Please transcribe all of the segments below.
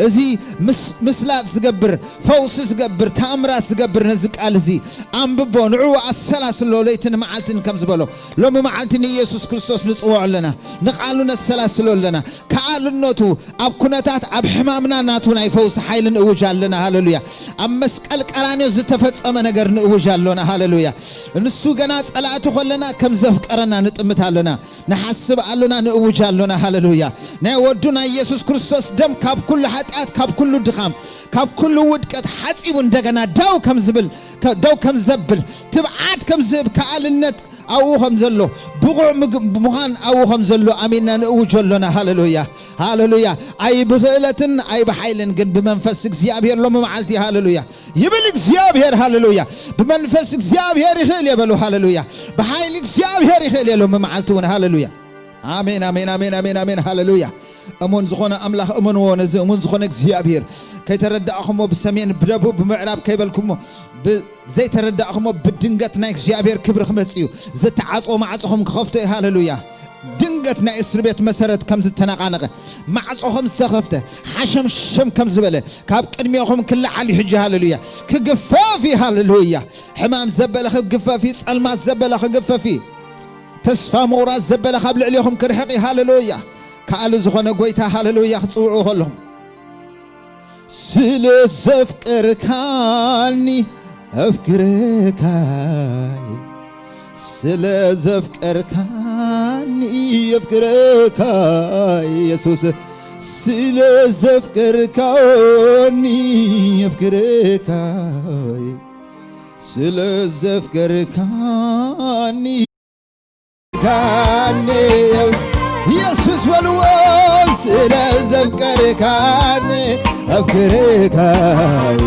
እዚ ምስ-፣ ምስላጥ ዝገብር፣ ፈውሲ ዝገብር፣ ተኣምራት ዝገብር ነዚ ቃል እዚ ኣንብቦ፣ ንዕኡ ኣሰላስሎ ለይትን መዓልትን ከም ዝበሎ፣ ሎሚ መዓልቲ ንኢየሱስ ክርስቶስ ንጽውዖ ኣለና፣ ንቓሉ ነሰላስሎ ኣለና። ከኣልነቱ ኣብ ኩነታት፣ ኣብ ሕማምና ናቱ ናይ ፈውሲ ሓይሊ ንእውጅ ኣለና። ሃሌሉያ። ኣብ መስቀል ቀራንዮ ዝተፈጸመ ነገር ንእውጅ ኣሎና። ሃሌሉያ። ንሱ ገና ጸላእቲ ከለና ከም ዘፍቀረና ንጥምት ኣለና። ንሓስብ ኣሎና፣ ንእውጅ ኣሎና። ሃሌሉያ። ናይ ወዱ ናይ ኢየሱስ ክርስቶስ ደም ካብ ኩሉ ሓጢኣት፣ ካብ ኩሉ ድኻም፣ ካብ ኩሉ ውድቀት ሓጺቡ እንደገና ደው ከም ዝብል፣ ከ-፣ ደው ከም ዘብል፣ ትብዓት ከም ዝህብ፣ ከኣልነት ኣብኡ ከም ዘሎ፣ ብቑዕ ምግ-፣ ምዃን ኣብኡ ከም ዘሎ ኣሚንና ንእውጅ ኣሎና። ሃሌሉያ። ሃሌሉያ። ኣይ ብኽእለትን ኣይ ብሓይልን ግን ብመንፈስ እግዚኣብሔር ሎሚ መዓልቲ። ሃሌሉያ። ይብል እግዚኣብሔር። ሃሌሉያ። ብመንፈስ እግዚኣብሔር ይኽእል እየ በሉ። ሃሌሉያ። ብሓይሊ እግዚኣብሔር ይኽእል እየ ሎሚ መዓልቲ እውን። ሃሌሉያ። ኣሜን፣ ኣሜን፣ ኣሜን፣ ኣሜን፣ ኣሜን። ሃሌሉያ። እሙን ዝኾነ ኣምላኽ እመንዎ፣ ነዚ እሙን ዝኾነ እግዚኣብሔር። ከይተረዳእኹሞ ብሰሜን፣ ብደቡብ፣ ብምዕራብ ከይበልኩሞ፣ ብ-፣ ዘይተረዳእኹሞ ብድንገት ናይ እግዚኣብሔር ክብሪ ክመጽእ እዩ። ዝተዓጽወ ማዕጾኹም ክኸፍቶ እዩ። ሃሌሉያ። ድንገት ናይ እስር ቤት መሰረት ከም ዝተነቓነቐ፣ ማዕጾኹም ዝተኸፍተ፣ ሓሸምሸም ከም ዝበለ፣ ካብ ቅድሜኹም ክለዓል እዩ ሕጂ። ሃሌሉያ። ክግፈፍ እዩ። ሃሌሉያ። ሕማም ዘበለ ክግፈፍ እዩ። ጸልማት ዘበለ ክግፈፍ እዩ። ተስፋ ምቑራጽ ዘበለ ካብ ልዕሌኹም ክርሕቕ እዩ። ሃሌሉያ። ከኣሊ ዝኾነ ጐይታ፣ ሃሌሉያ፣ ክጽውዑ ከለኹም፣ ስለ ዘፍቀርካኒ ኣፍቅረካይ፣ ስለ ዘፍቀርካኒ ኣፍቅረካይ፣ የሱስ፣ ስለ ዘፍቀርካኒ ኣፍቅረካይ፣ ስለ ዘፍቀርካኒ ካኒ የሱስ በልዎ፣ ስለ ዘፍቀርካኒ ኣፍቅረካይ፣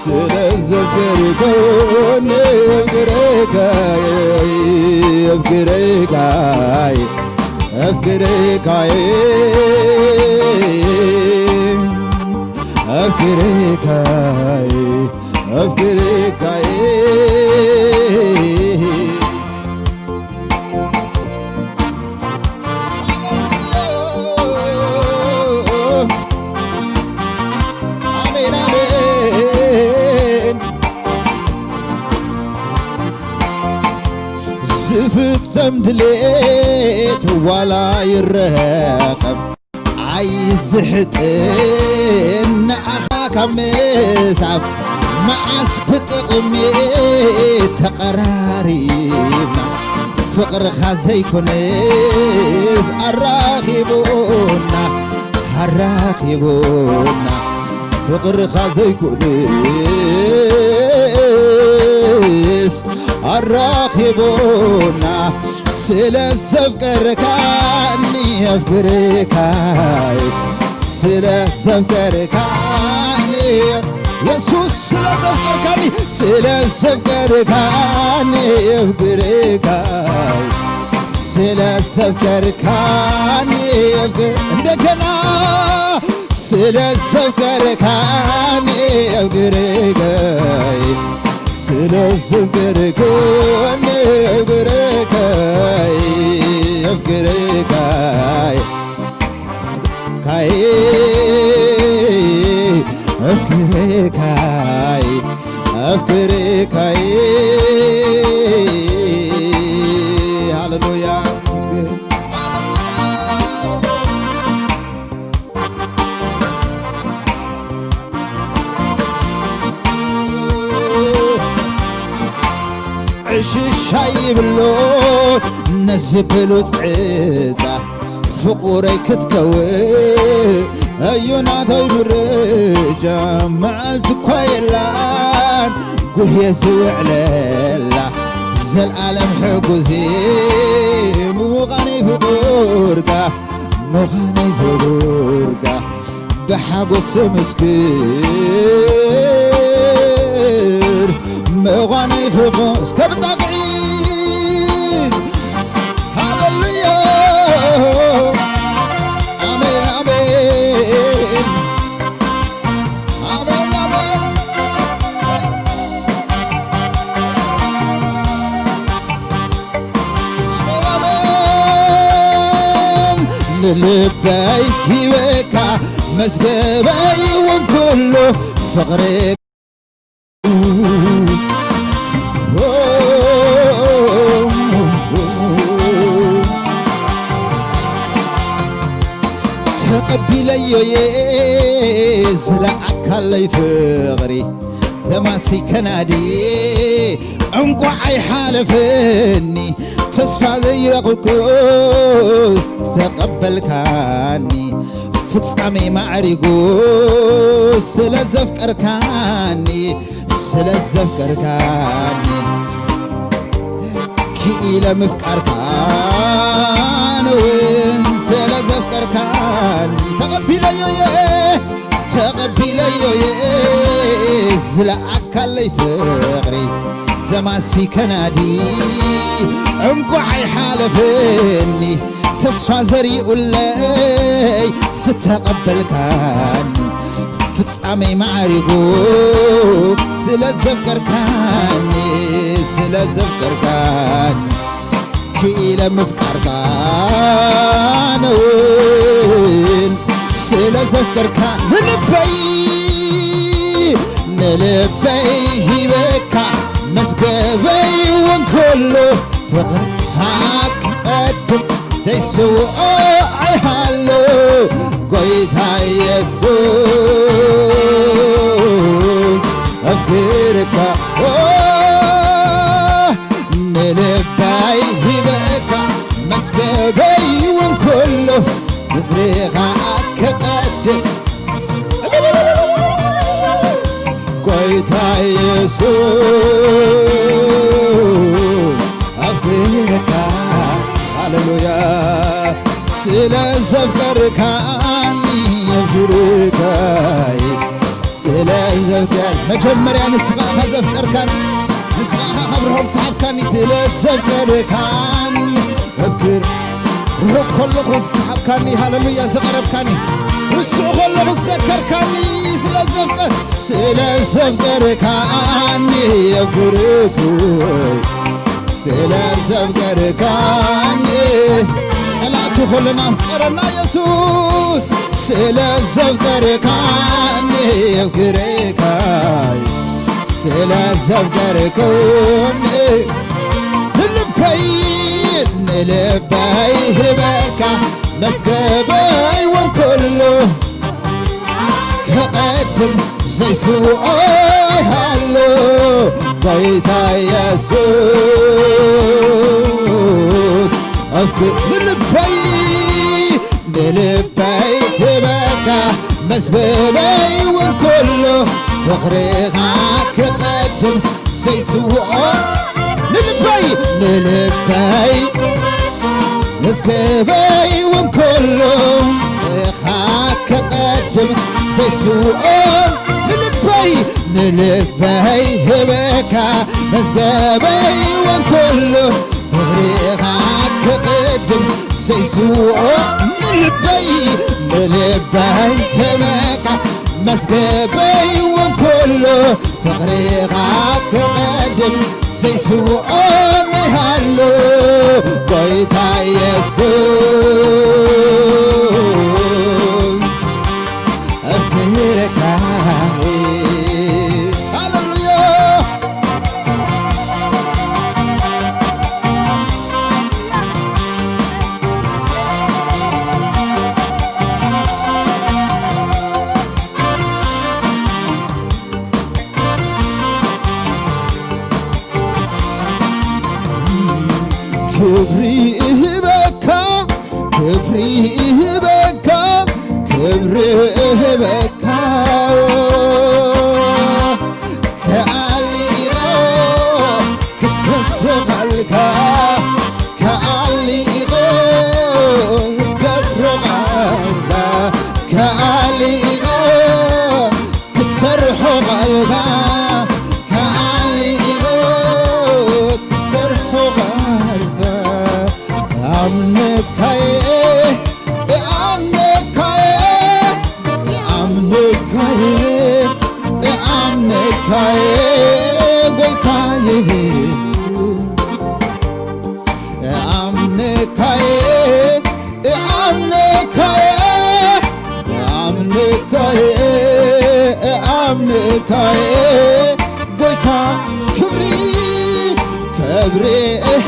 ስለ ዘፍቀርካኒ ኣፍቅረካይ፣ ኣፍቅረካይ፣ ኣፍቅረካይ፣ ኣፍቅረካይ፣ ኣፍቅረካይ። ኣሜን፣ ኣሜን። ዝፍጸም ድሌት ዋላ ይረኸብ ኣይዝሕጥን ንኣኻ ካብ ምሳብ፣ መዓስ ብጥቕሚ ተቐራሪብና፣ ፍቕርኻ ዘይኮነስ ኣራኺቡና፣ ኣራኺቡና፣ ፍቕርኻ ዘይኮነስ ኣራኺቡና፣ ስለ ዘፍቀርካኒ ኣፍቅረካይ፣ ስለ ዘፍቀርካኒ የሱስ፣ ስለ ዘፍቀርካኒ፣ ስለ ዘፍቀርካኒ ኣፍቅረካይ፣ ስለ ዘፍቀርካኒ ኣፍቅር-፣ እንደገና ስለ ዘፍቀርካኒ ኣፍቅረካይ፣ ስለ ዘፍቀርካኒ ኣፍቅረካይ፣ ኣፍቅረካይ፣ ካይ፣ ኣፍቅረካይ፣ ኣፍቅረካይ። ሃሌሉያ። ዕሽሽ ኣይብሎ ነዚ ብሉጽ ዕጻ፣ ፍቑረይ ክትከውን እዩ ናተይ ምርጫ። መዓልቲ እኳ የላን ጉህየ ዝውዕለላ፣ ዘልኣለም ሕጉዚ ምዃነይ ፍቑርካ፣ ምዃነይ ፍቑርካ፣ ብሓጎስ ምስክር ምዃነይ ፍቑር። እስከ ብጣቕዒት ሃሌሉያ። ኣሜን፣ ኣሜን። ኣሜን፣ ኣሜን። ኣሜን፣ ኣሜን። ንልበይ ሂበካ መዝገበይ እውን ኩሉ ፍቕሪ ተቐቢለዮ እየ ዝለኣካለይ ፍቕሪ ዘማሲ ከናዲ እንቋዕ ኣይሓለፈኒ ተስፋ ዘይረኽብኩስ ተቐበልካኒ ፍጻሜ ማዕሪጉ ስለ ዘፍቀርካኒ ስለ ዘፍቀርካኒ ክኢለ ምፍቃርካን እውን ስለ ዘፍቀርካኒ ተቐቢለዮ እየ ተቐቢለዮ እየ ዝለኣካለይ ፍቕሪ ዘማሲ ከናዲ እንቋዕ ኣይሓለፈኒ ተስፋ ዘሪኡለይ ዝተቐበልካኒ ፍጻመይ ማዕሪጉ ስለ ዘፍቀርካኒ ስለ ዘፍቀርካኒ ክኢለ ምፍቃርካን እውን ስለ ዘፍቀርካ ንልበይ ንልበይ ሂበካ መዝገበይ እውን ኩሉ ፍቕርካ ክቐድም ዘይስውኦ ኣይሃሉ ጎይታ ኢየሱስ ኣፍቅርካ ኦ ንልበይ ሂበካ መዝገበይ እውን ኩሉ ፍቕርኻ ክቐድም ጎይታ ኢየሱስ ኣፍቅረካ ሃሌሉያ ስለ ዘፍቀርካኒ የፍቅርካይ ስለ ዘፍቀር መጀመርያ ንስኻ ኢኻ ዘፍቀርካኒ ንስኻ ኢኻ ካብ ርሑቕ ዝሰሓብካኒ ስለ ዘፍቀርካኒ የፍቅር ርሑቕ ከለኹ ዝሰሓብካኒ ሃሌሉያ ዘቐረብካኒ ርሱዕ ከለኹ ዝዘከርካኒ ስለ ዘፍቀር ስለ ዘፍቀርካኒ የፍቅርኩ ስለ ዘፍቀርካኒ ጸላእቱ ኩልና ኣፍቀረና የሱስ ስለ ዘፍቀርካኒ የፍቅርካይ ስለ ዘፍቀርኩኒ ንልበይ ንልበይ ሂበካ መዝገበይ እውን ኩሉ ክቐድም ዘይስውኦ ይሃሉ ጎይታ ኢየሱስ ኣብክ ንልበይ ንልበይ ሂበካ መዝገበይ እውን ኩሉ ፍቕርኻ ክቐድም ዘይስውኦ ንልበይ ንልበይ መዝገበይ እውን ኩሉ እኻ ክቐድም ዘይስውኦ ንልበይ ንልበይ ህበካ መዝገበይ እውን ኩሉ ፍቕርኻ ክቐድም ዘይስውኦ ንልበይ ንልበይ ህበካ መዝገበይ እውን ኩሉ ፍቕርኻ ክቐድም ዘይስውኦ ይሃሉ ጎይታ ኢየሱስ ኣፍቅረካ ሃሌሉያ ክብሪ እህበካ ክብሪ እህበካ ክብሪ እህበካ ከኣሊኻ ክትከፍረቓልካ ከኣሊኻ ክትከፍረቓልካ ከኣሊኻ ክሰርሖ ቓልካ ከኣሊኻ ክሰርሖ ቓልካ ኣምነካየ ኣምነካየ ኣምነካየ ኣምነካየ ጎይታ የሱስ ኣምነካየ ኣምነካየ ኣምነ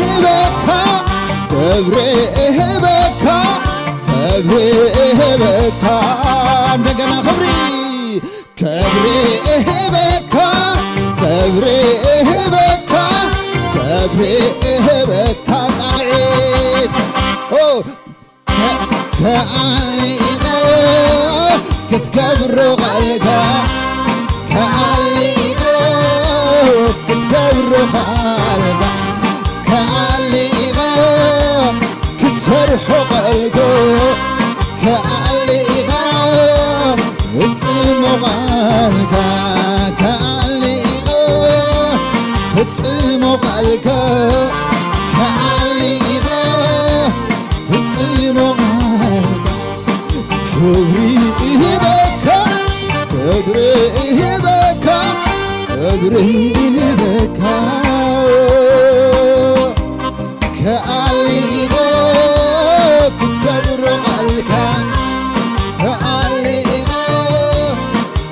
እህበካ፣ ክብሪ እህበካ፣ ክብሪ እህበካ። እንደገና ክብሪ፣ ክብሪ እህበካ፣ ክብሪ እህበካ፣ ክብሪ እህበካ። ጻውዒት። ኦ፣ ከኣሊኻ ክትገብሮ ቃልካ፣ ከኣሊኻ ክትገብሮ ቃልካ፣ ከኣሊኻ ክትሰርሖ ቃልካ፣ ከኣሊኻ ክትፍጽሞ ቃልካ፣ ከኣሊኻ ክትፍጽሞ ቃልካ፣ ከኣሊኻ ክትፍጽሞ ቃልካ። ክብሪ እህበካ፣ ክብሪ እህበካ፣ ክብሪ እህበካ። ከኣሊኻ ክትገብሮ ቃልካ፣ ከኣሊኻ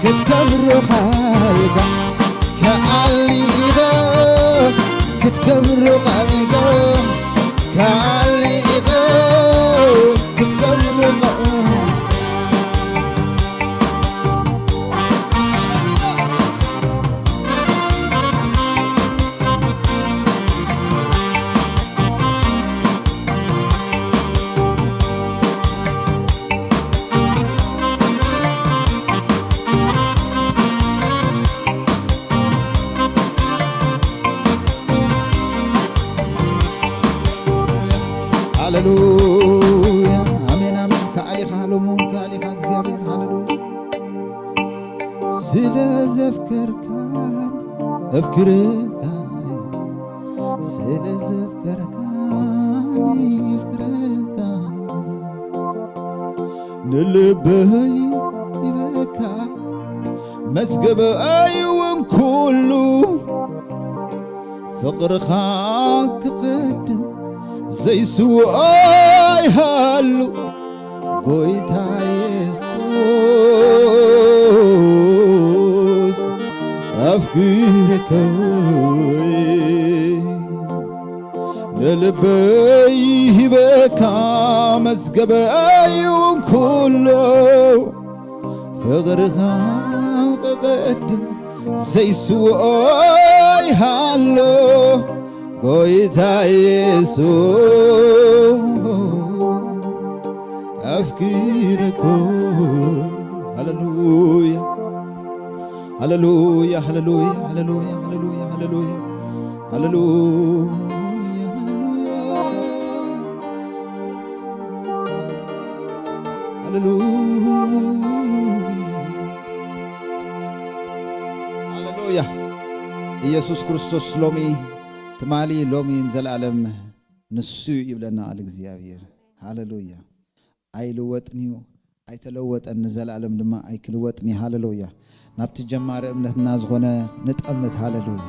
ክትገብሮ ቃልካ፣ ከኣሊኻ ክትገብሮ ቃልካ፣ ከኣሊኻ ክትገብሮ ቃልካ። ሃሌሉያ። ኣሜን፣ ኣሜን። ከኣሊኻ ሃለሙ፣ ከኣሊኻ እግዚኣብሔር። ሃሌሉያ። ስለ ዘፍቀርካን ኣፍቅረካ፣ ስለ ዘፍቀርካን ኣፍቅረካ፣ ንልበይ ይበካ መዝገብኣይ እውን ኩሉ፣ ፍቕርኻ ክቐድም ዘይስውኦ ይሃሉ። ጎይታ የሱስ ኣፍቂረካ፣ ንልበይ ሂበካ መዝገበይ እውን ኩሉ፣ ፍቕርኻ ክቐድም ዘይስውኦ ይሃሎ። ጎይታ የሱስ ኣፍቂረካ። ሃሌሉያ፣ ሃሌሉያ፣ ሃሌሉያ፣ ሃሌሉያ፣ ሃሌሉያ፣ ሃሌሉያ፣ ሃሌሉያ፣ ሃሌሉያ፣ ሃሌሉያ። ሃሌሉያ። ኢየሱስ ክርስቶስ ሎሚ፣ ትማሊ፣ ሎሚ፣ ንዘለኣለም ንሱ እዩ ይብለና ቃል እግዚኣብሔር። ሃሌሉያ። ኣይልወጥን እዩ፣ ኣይተለወጠን፣ ንዘለኣለም ድማ ኣይክልወጥን እዩ። ሃሌሉያ። ናብቲ ጀማሪ እምነትና ዝኾነ ንጠምት። ሃሌሉያ፣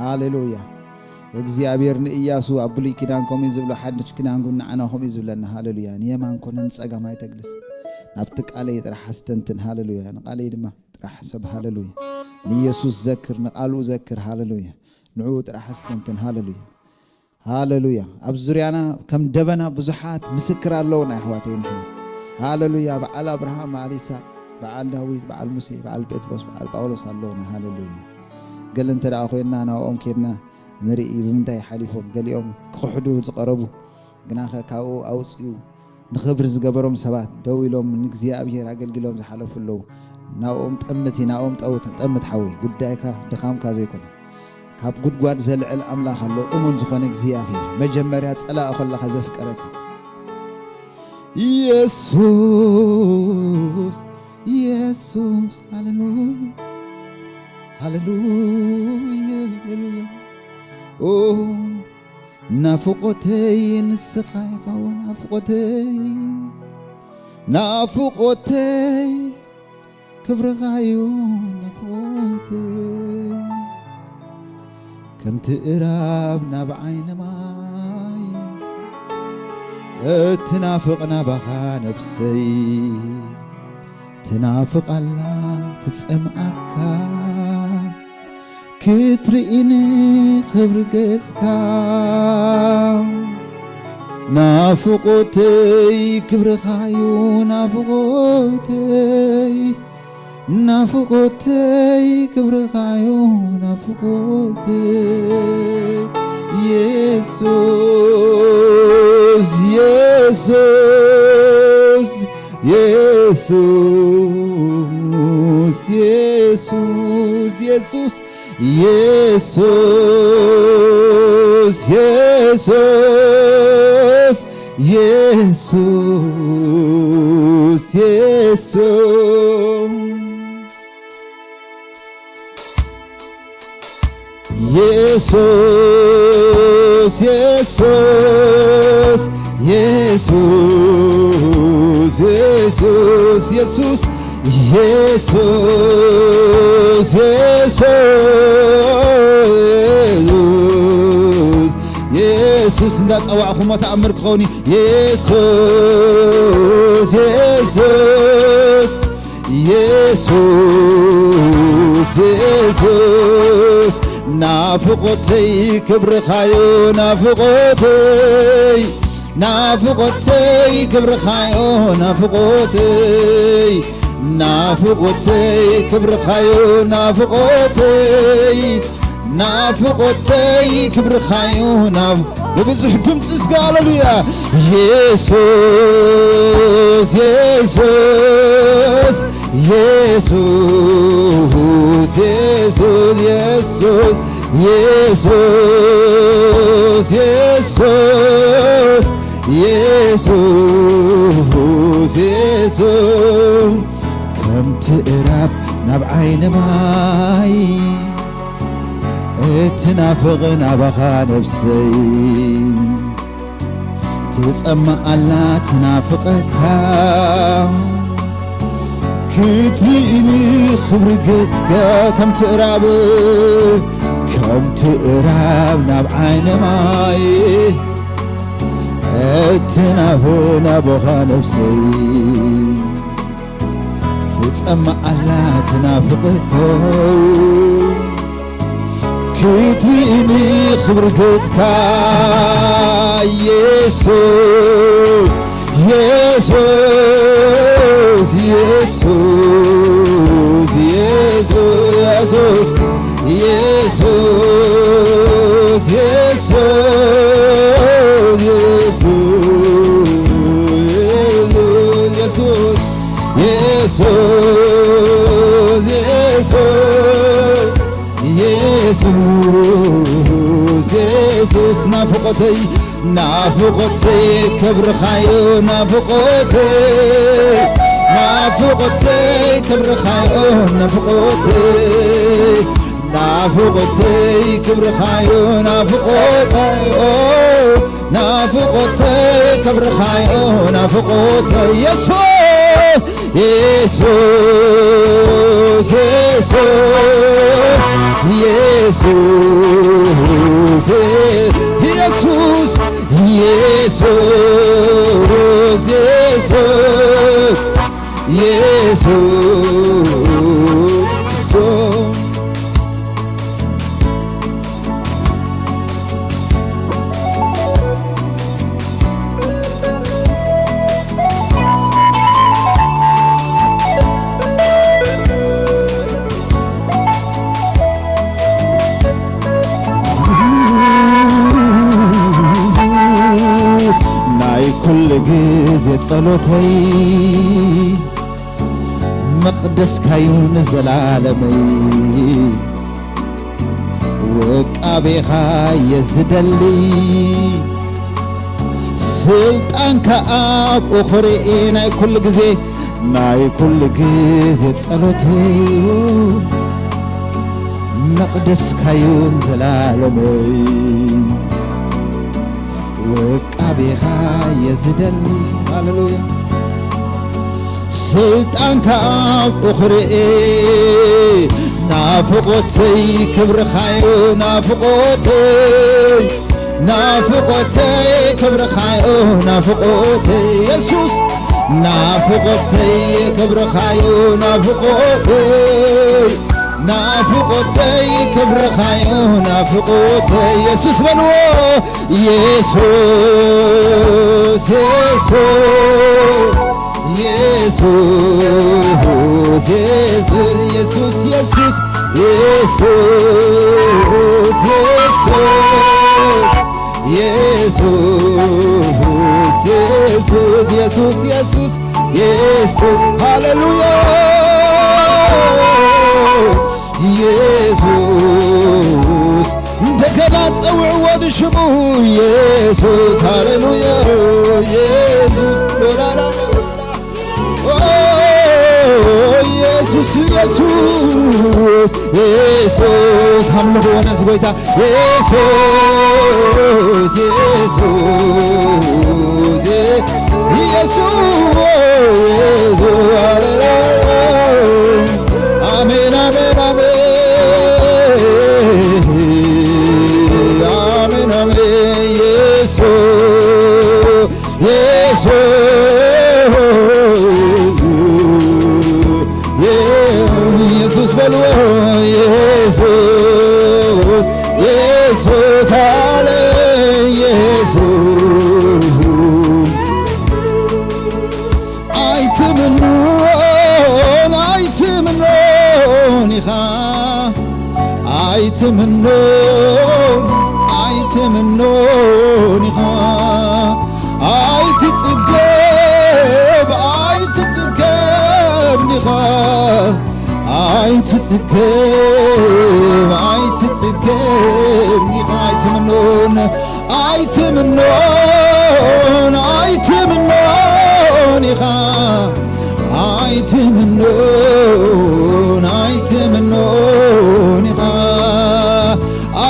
ሃሌሉያ። እግዚኣብሔር ንኢያሱ ኣብ ብሉይ ኪዳን ከምኡ እዩ ዝብሎ፣ ሓድሽ ኪዳን ግን ንዓና ከምኡ እዩ ዝብለና። ሃሌሉያ። ንየማን ኮነ ንጸጋም ኣይተግልስ፣ ናብቲ ቃለይ ጥራሕ ኣስተንትን። ሃሌሉያ። ንቃለይ ድማ ጥራሕ ሰብ። ሃሌሉያ። ንኢየሱስ ዘክር፣ ንቃሉ ዘክር። ሃሌሉያ። ንዕኡ ጥራሕ ኣስተንትን። ሃሌሉያ፣ ሃሌሉያ። ኣብ ዙርያና ከም ደበና ብዙሓት ምስክር ኣለውና፣ ኣሕዋተይ፣ ንሕና። ሃሌሉያ። በዓል ኣብርሃም፣ በዓል ይስሐቅ፣ በዓል ዳዊት፣ በዓል ሙሴ፣ በዓል ጴጥሮስ፣ በዓል ጳውሎስ ኣለውና። ሃሌሉያ። ገለ እንተ ደኣ ኮይንና፣ ናብኦም ኬድና ንርኢ፣ ብምንታይ ሓሊፎም። ገሊኦም ክኽሕዱ ዝቐረቡ፣ ግናኸ ካብኡ ኣውጽኡ ንኽብሪ ዝገበሮም ሰባት፣ ደው ኢሎም ንእግዚኣብሔር ኣገልጊሎም ዝሓለፉ ኣለዉ። ናብኦም ጠምት፣ ናብኦም ጠውት-፣ ጠምት ሓወይ። ጉዳይካ ድኻምካ ዘይኮነ፣ ካብ ጉድጓድ ዘልዕል ኣምላኽ ኣሎ፣ እሙን ዝኾነ እግዚኣብሔር። መጀመርያ ጸላኢ ከለኻ ዘፍቀረካ። ኢየሱስ፣ ኢየሱስ፣ ሃሌሉያ፣ ሃሌሉያ፣ ሃሌሉያ። ኦ፣ ናፍቆተይ ንስኻ ኢኻ ናፍቆተይ፣ ናፍቆተይ ክብርኻዩ ናፍቆተይ። ከምቲ እራብ ናብ ዓይኒ ማይ እትናፍቕ ናባኻ ነብሰይ ትናፍቕ ኣላ ትጸምኣካ። ክትርእኒ ክብሪ ገጽካ ናፍቆተይ ክብርኻዩ ናፍቆተይ ናፍቆተይ ክብርኻዩ ናፍቆተይ የሱስ የሱስ የሱስ የሱስ የሱስ የሱስ የሱስ የሱስ የሱስ የሱስ የሱስ የሱስ የሱስ የሱስ የሱስ የሱስ እንዳጸዋዕኹሞ ተኣምር ክኸውን እዩ። የሱስ የሱስ የሱስ የሱስ ናፍቆተይ ክብርኻዮ ናፍቆተይ ናፍቆተይ ክብርኻዮ ናፍቆተይ ናፍቆተይ ክብርኻዮ ናፍቆተይ ናፍቆተይ ክብርኻዮ ናብ ብብዙሕ ድምፂ እስከ ሃሌሉያ የሱስ የሱስ የሱስ የሱስ የሱስ የሱስ የሱስ የሱስ ከምቲ እራብ ናብ ዓይኒ ማይ እትናፍቕ ናባኻ ነፍሰይ ትጸማኣላ ትናፍቐካ ክትርእኒ ክብሪ ገጽካ ከምቲ እራብ ከምቲ እራብ ናብ ዓይኒ ማይ እትናፍቕ ናባኻ ነፍሰይ ትጸማኣላ ትናፍቐካ ክትርእኒ ክብሪ ገጽካ የሱስ የሱስ የሱስ የሱስ የሱስ የሱስ የሱስ የሱስ የሱስ የሱስ የሱስ የሱስ ናፍቆተይ ናፍቆተይ ክብርኻዮ ናፍቆተይ ናፍቆተይ ክብርኻዮ ናፍቆተይ ናፍቆተይ ክብርኻዮ ናፍቆተይ ኦ ናፍቆተይ ክብርኻዮ ናፍቆተይ የሱስ የሱስ የሱስ የሱስ የሱስ የሱስ የሱስ ናይ ኩሉ ግዜ ጸሎተይ መቕደስካዩ ንዘላለመይ ውቃቤኻ እየ ዝደሊ ስልጣንካ ኣብኡ ክርኢ ናይ ኩሉ ግዜ ናይ ኩሉ ግዜ ጸሎተይ መቕደስካዩ ንዘላለመይ ውቃቤኻ እየ ዝደሊ ሃሌሉያ ስልጣንካ ኣብኡ ክርኢ ናፍቆተይ ክብርኻዩ ናፍቆተይ ናፍቆተይ ክብርኻዩ ናፍቆተይ የሱስ ናፍቆተይ ክብርኻዩ ናፍቆተይ ናፍቆተይ ክብርኻዮ ናፍቆተይ የሱስ በልዎ። የሱስ የሱስ የሱስ የሱስ የሱስ የሱስ የሱስ የሱስ የሱስ የሱስ የሱስ የሱስ ሃሌሉያ የሱስ እንደገና ጸውዕዎ ንሽሙ የሱስ ሃሌሉያ የሱስ ሎላላ ኦ የሱስ የሱስ የሱስ ኣምልኾ ነዚ ጎይታ የሱስ የሱስ የሱስ የሱስ ሃሌሉያ አሜን አሜን አሜን አሜን አሜን የሱስ የሱስ የሱስ በሉ የሱስ የሱስ አለ የሱስ ኣይትምኖን ኣይትምኖን ኢኻ ኣይትምኖን ኣይትምኖን ኢኻ ኣይትጽገብ ኣይትጽገብ ኢኻ ኣይትጽገብ ኣይትጽገብ ኢኻ ኣይትምኖን ኣይትምኖን ኣይትምኖን ኢኻ ኣይትምኖን ኣይትምኖን ኢኻ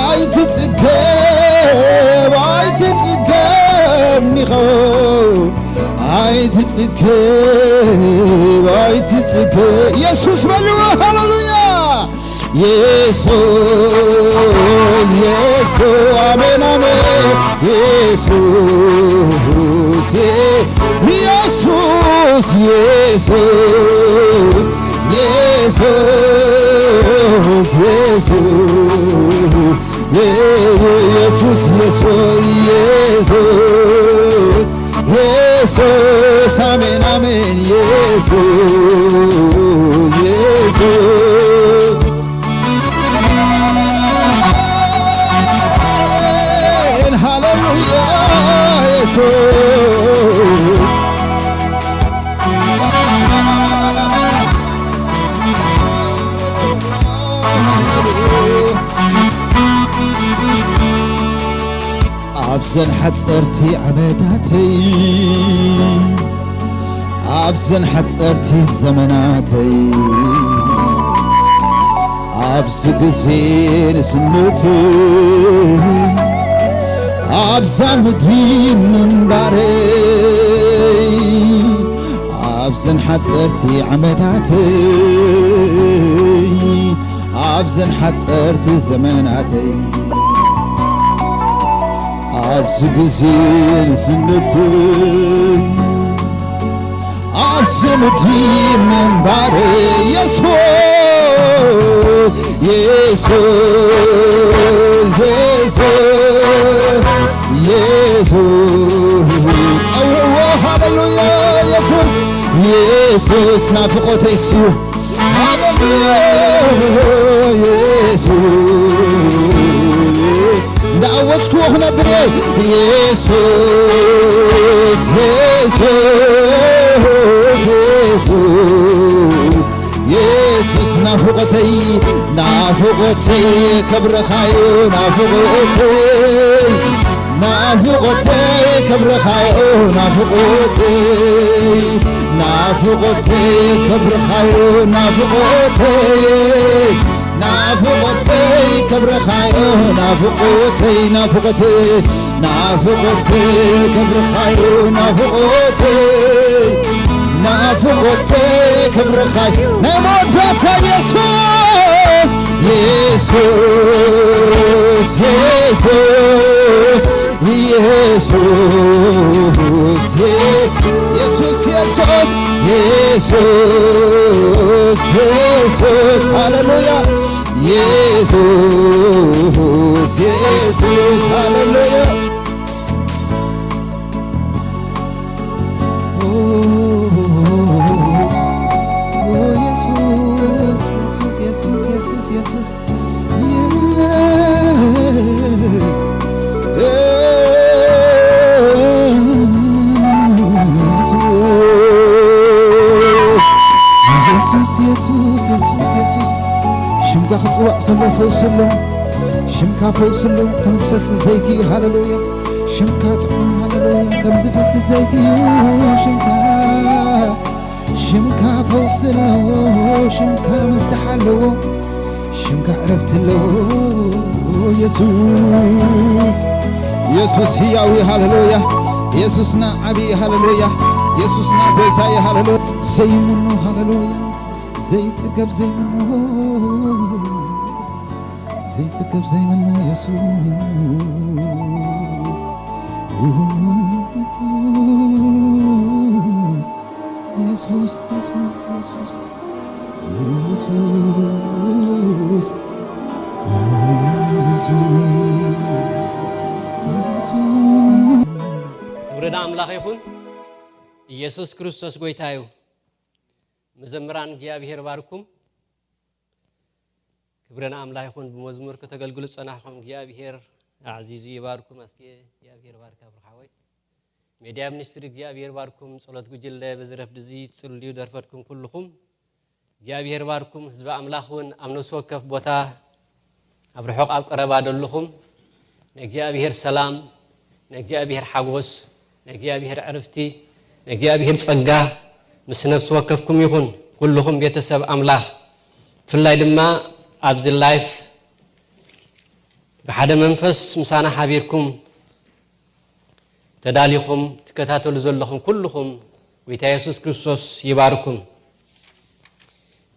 ኣይትጽገብ ኣይትጽገብ ኢኻ ኣይትጽገብ ኣይትጽገብ ኢየሱስ በልዎ ሃሌሉያ ኢየሱስ ኢየሱስ አሜን አሜን ኢየሱስ ኢየሱስ ኢየሱስ ኢየሱስ ኢየሱስ ኢየሱስ ኢየሱስ ኢየሱስ አሜን አሜን ኢየሱስ ኢየሱስ አሜን ሃሌሉያ ኢየሱስ ኣብዘን ሓጸርቲ ዓመታተይ ኣብዘን ሓጸርቲ ዘመናተይ ኣብዚ ግዜ ንስነተይ ኣብዛ ምድሪ ምንባረይ ኣብዘን ሓጸርቲ ዓመታተይ ኣብዘን ሓጸርቲ ዘመናተይ ኣብዚ ግዜ ንስነተይ ኣብዚ ምድሪ ምንባር የሱስ የሱስ የሱስ የሱስ ጸውዕዎ ሃሌሉያ የሱስ የሱስ ናፍቆተይ ስዩ ሃሌሉያ የሱስ እንዳኣወጅክዎ ክነብር እየ የሱስ የሱስ የሱስ የሱስ ናፍቆተይ ናፍቆተይ ክብርኻዩ ናፍቆተይ ናፍቆተይ ክብርኻዩ ናፍቆተይ ናፍቆተይ ክብርኻዩ ናፍቆተይ ናፍቆተይ ክብርኻዩ ናፍቆተይ ናፍቆተይ ናፍቆተይ ክብርኻዩ ናፍቆተይ ናፍቆተይ ክብርኻዩ ናይ መወዳእታ የሱስ የሱስ የሱስ የሱስ የሱስ የሱስ የሱስ የሱስ ሃሌሉያ ኢየሱስ፣ ኢየሱስ፣ ሃሌሉያ። ኦ፣ ኢየሱስ፣ ኢየሱስ፣ ኢየሱስ፣ ኢየሱስ፣ ኢየሱስ። ኢየሱስ፣ ኢየሱስ፣ ኢየሱስ፣ ኢየሱስ። ሽምካ ክጽዋዕ ከሎ ፈውሲ ኣሎ። ሽምካ ፈውሲ ኣሎ። ከም ዝፈስስ ዘይቲ እዩ። ሃሌሉያ። ሽምካ ጥዑም። ሃሌሉያ። ከም ዝፈስስ ዘይቲ እዩ። ሽምካ፣ ሽምካ ፈውሲ ኣለዎ። ሽምካ መፍትሕ ኣለዎ። ሽምካ ዕረፍቲ ኣለዎ። ኢየሱስ፣ ኢየሱስ ህያው እዩ። ሃሌሉያ። ኢየሱስና ዓቢ እዩ። ሃሌሉያ። ኢየሱስና ጎይታ እዩ። ሃሌሉያ። ዘይምኖ። ሃሌሉያ። ዘይጽገብ ዘይምኖ፣ ዘይጽገብ ዘይምኖ ኢየሱስ። ኢየሱስ፣ ኢየሱስ፣ ኢየሱስ፣ ኢየሱስ፣ ኢየሱስ፣ ኢየሱስ። ክብሪ ንኣምላኽ ይኹን። ኢየሱስ ክርስቶስ ጎይታ እዩ። መዘምራን እግዚኣብሔር ባርኩም። ክብሪ ንኣምላኽ ይኹን። ብመዝሙር ከተገልግሉ ዝጸናሕኩም እግዚኣብሔር ኣዕዚዙ ይባርኩም። ኣስጌ እግዚኣብሔር ባርካ ብሩኽ ሓወይ። ሜድያ ሚኒስትሪ እግዚኣብሔር ባርኩም። ጸሎት ጉጅለ በዚ ረፍዲ እዚ ትጽልዩ ደርፈትኩም ኩልኹም እግዚኣብሔር ባርኩም። ህዝቢ ኣምላኽ እውን ኣብ ነፍሲ ወከፍ ቦታ ኣብ ርሑቕ ኣብ ቀረባ ደለኹም ንእግዚኣብሔር ሰላም፣ ንእግዚኣብሔር ሓጎስ፣ ንእግዚኣብሔር ዕርፍቲ፣ ንእግዚኣብሔር ጸጋ ምስ ነፍሲ ወከፍኩም ይኹን። ኩልኹም ቤተሰብ ኣምላኽ፣ ብፍላይ ድማ ኣብዚ ላይፍ ብሓደ መንፈስ ምሳና ሓቢርኩም ተዳሊኹም ትከታተሉ ዘለኹም ኩልኹም፣ ጎይታ የሱስ ክርስቶስ ይባርኩም።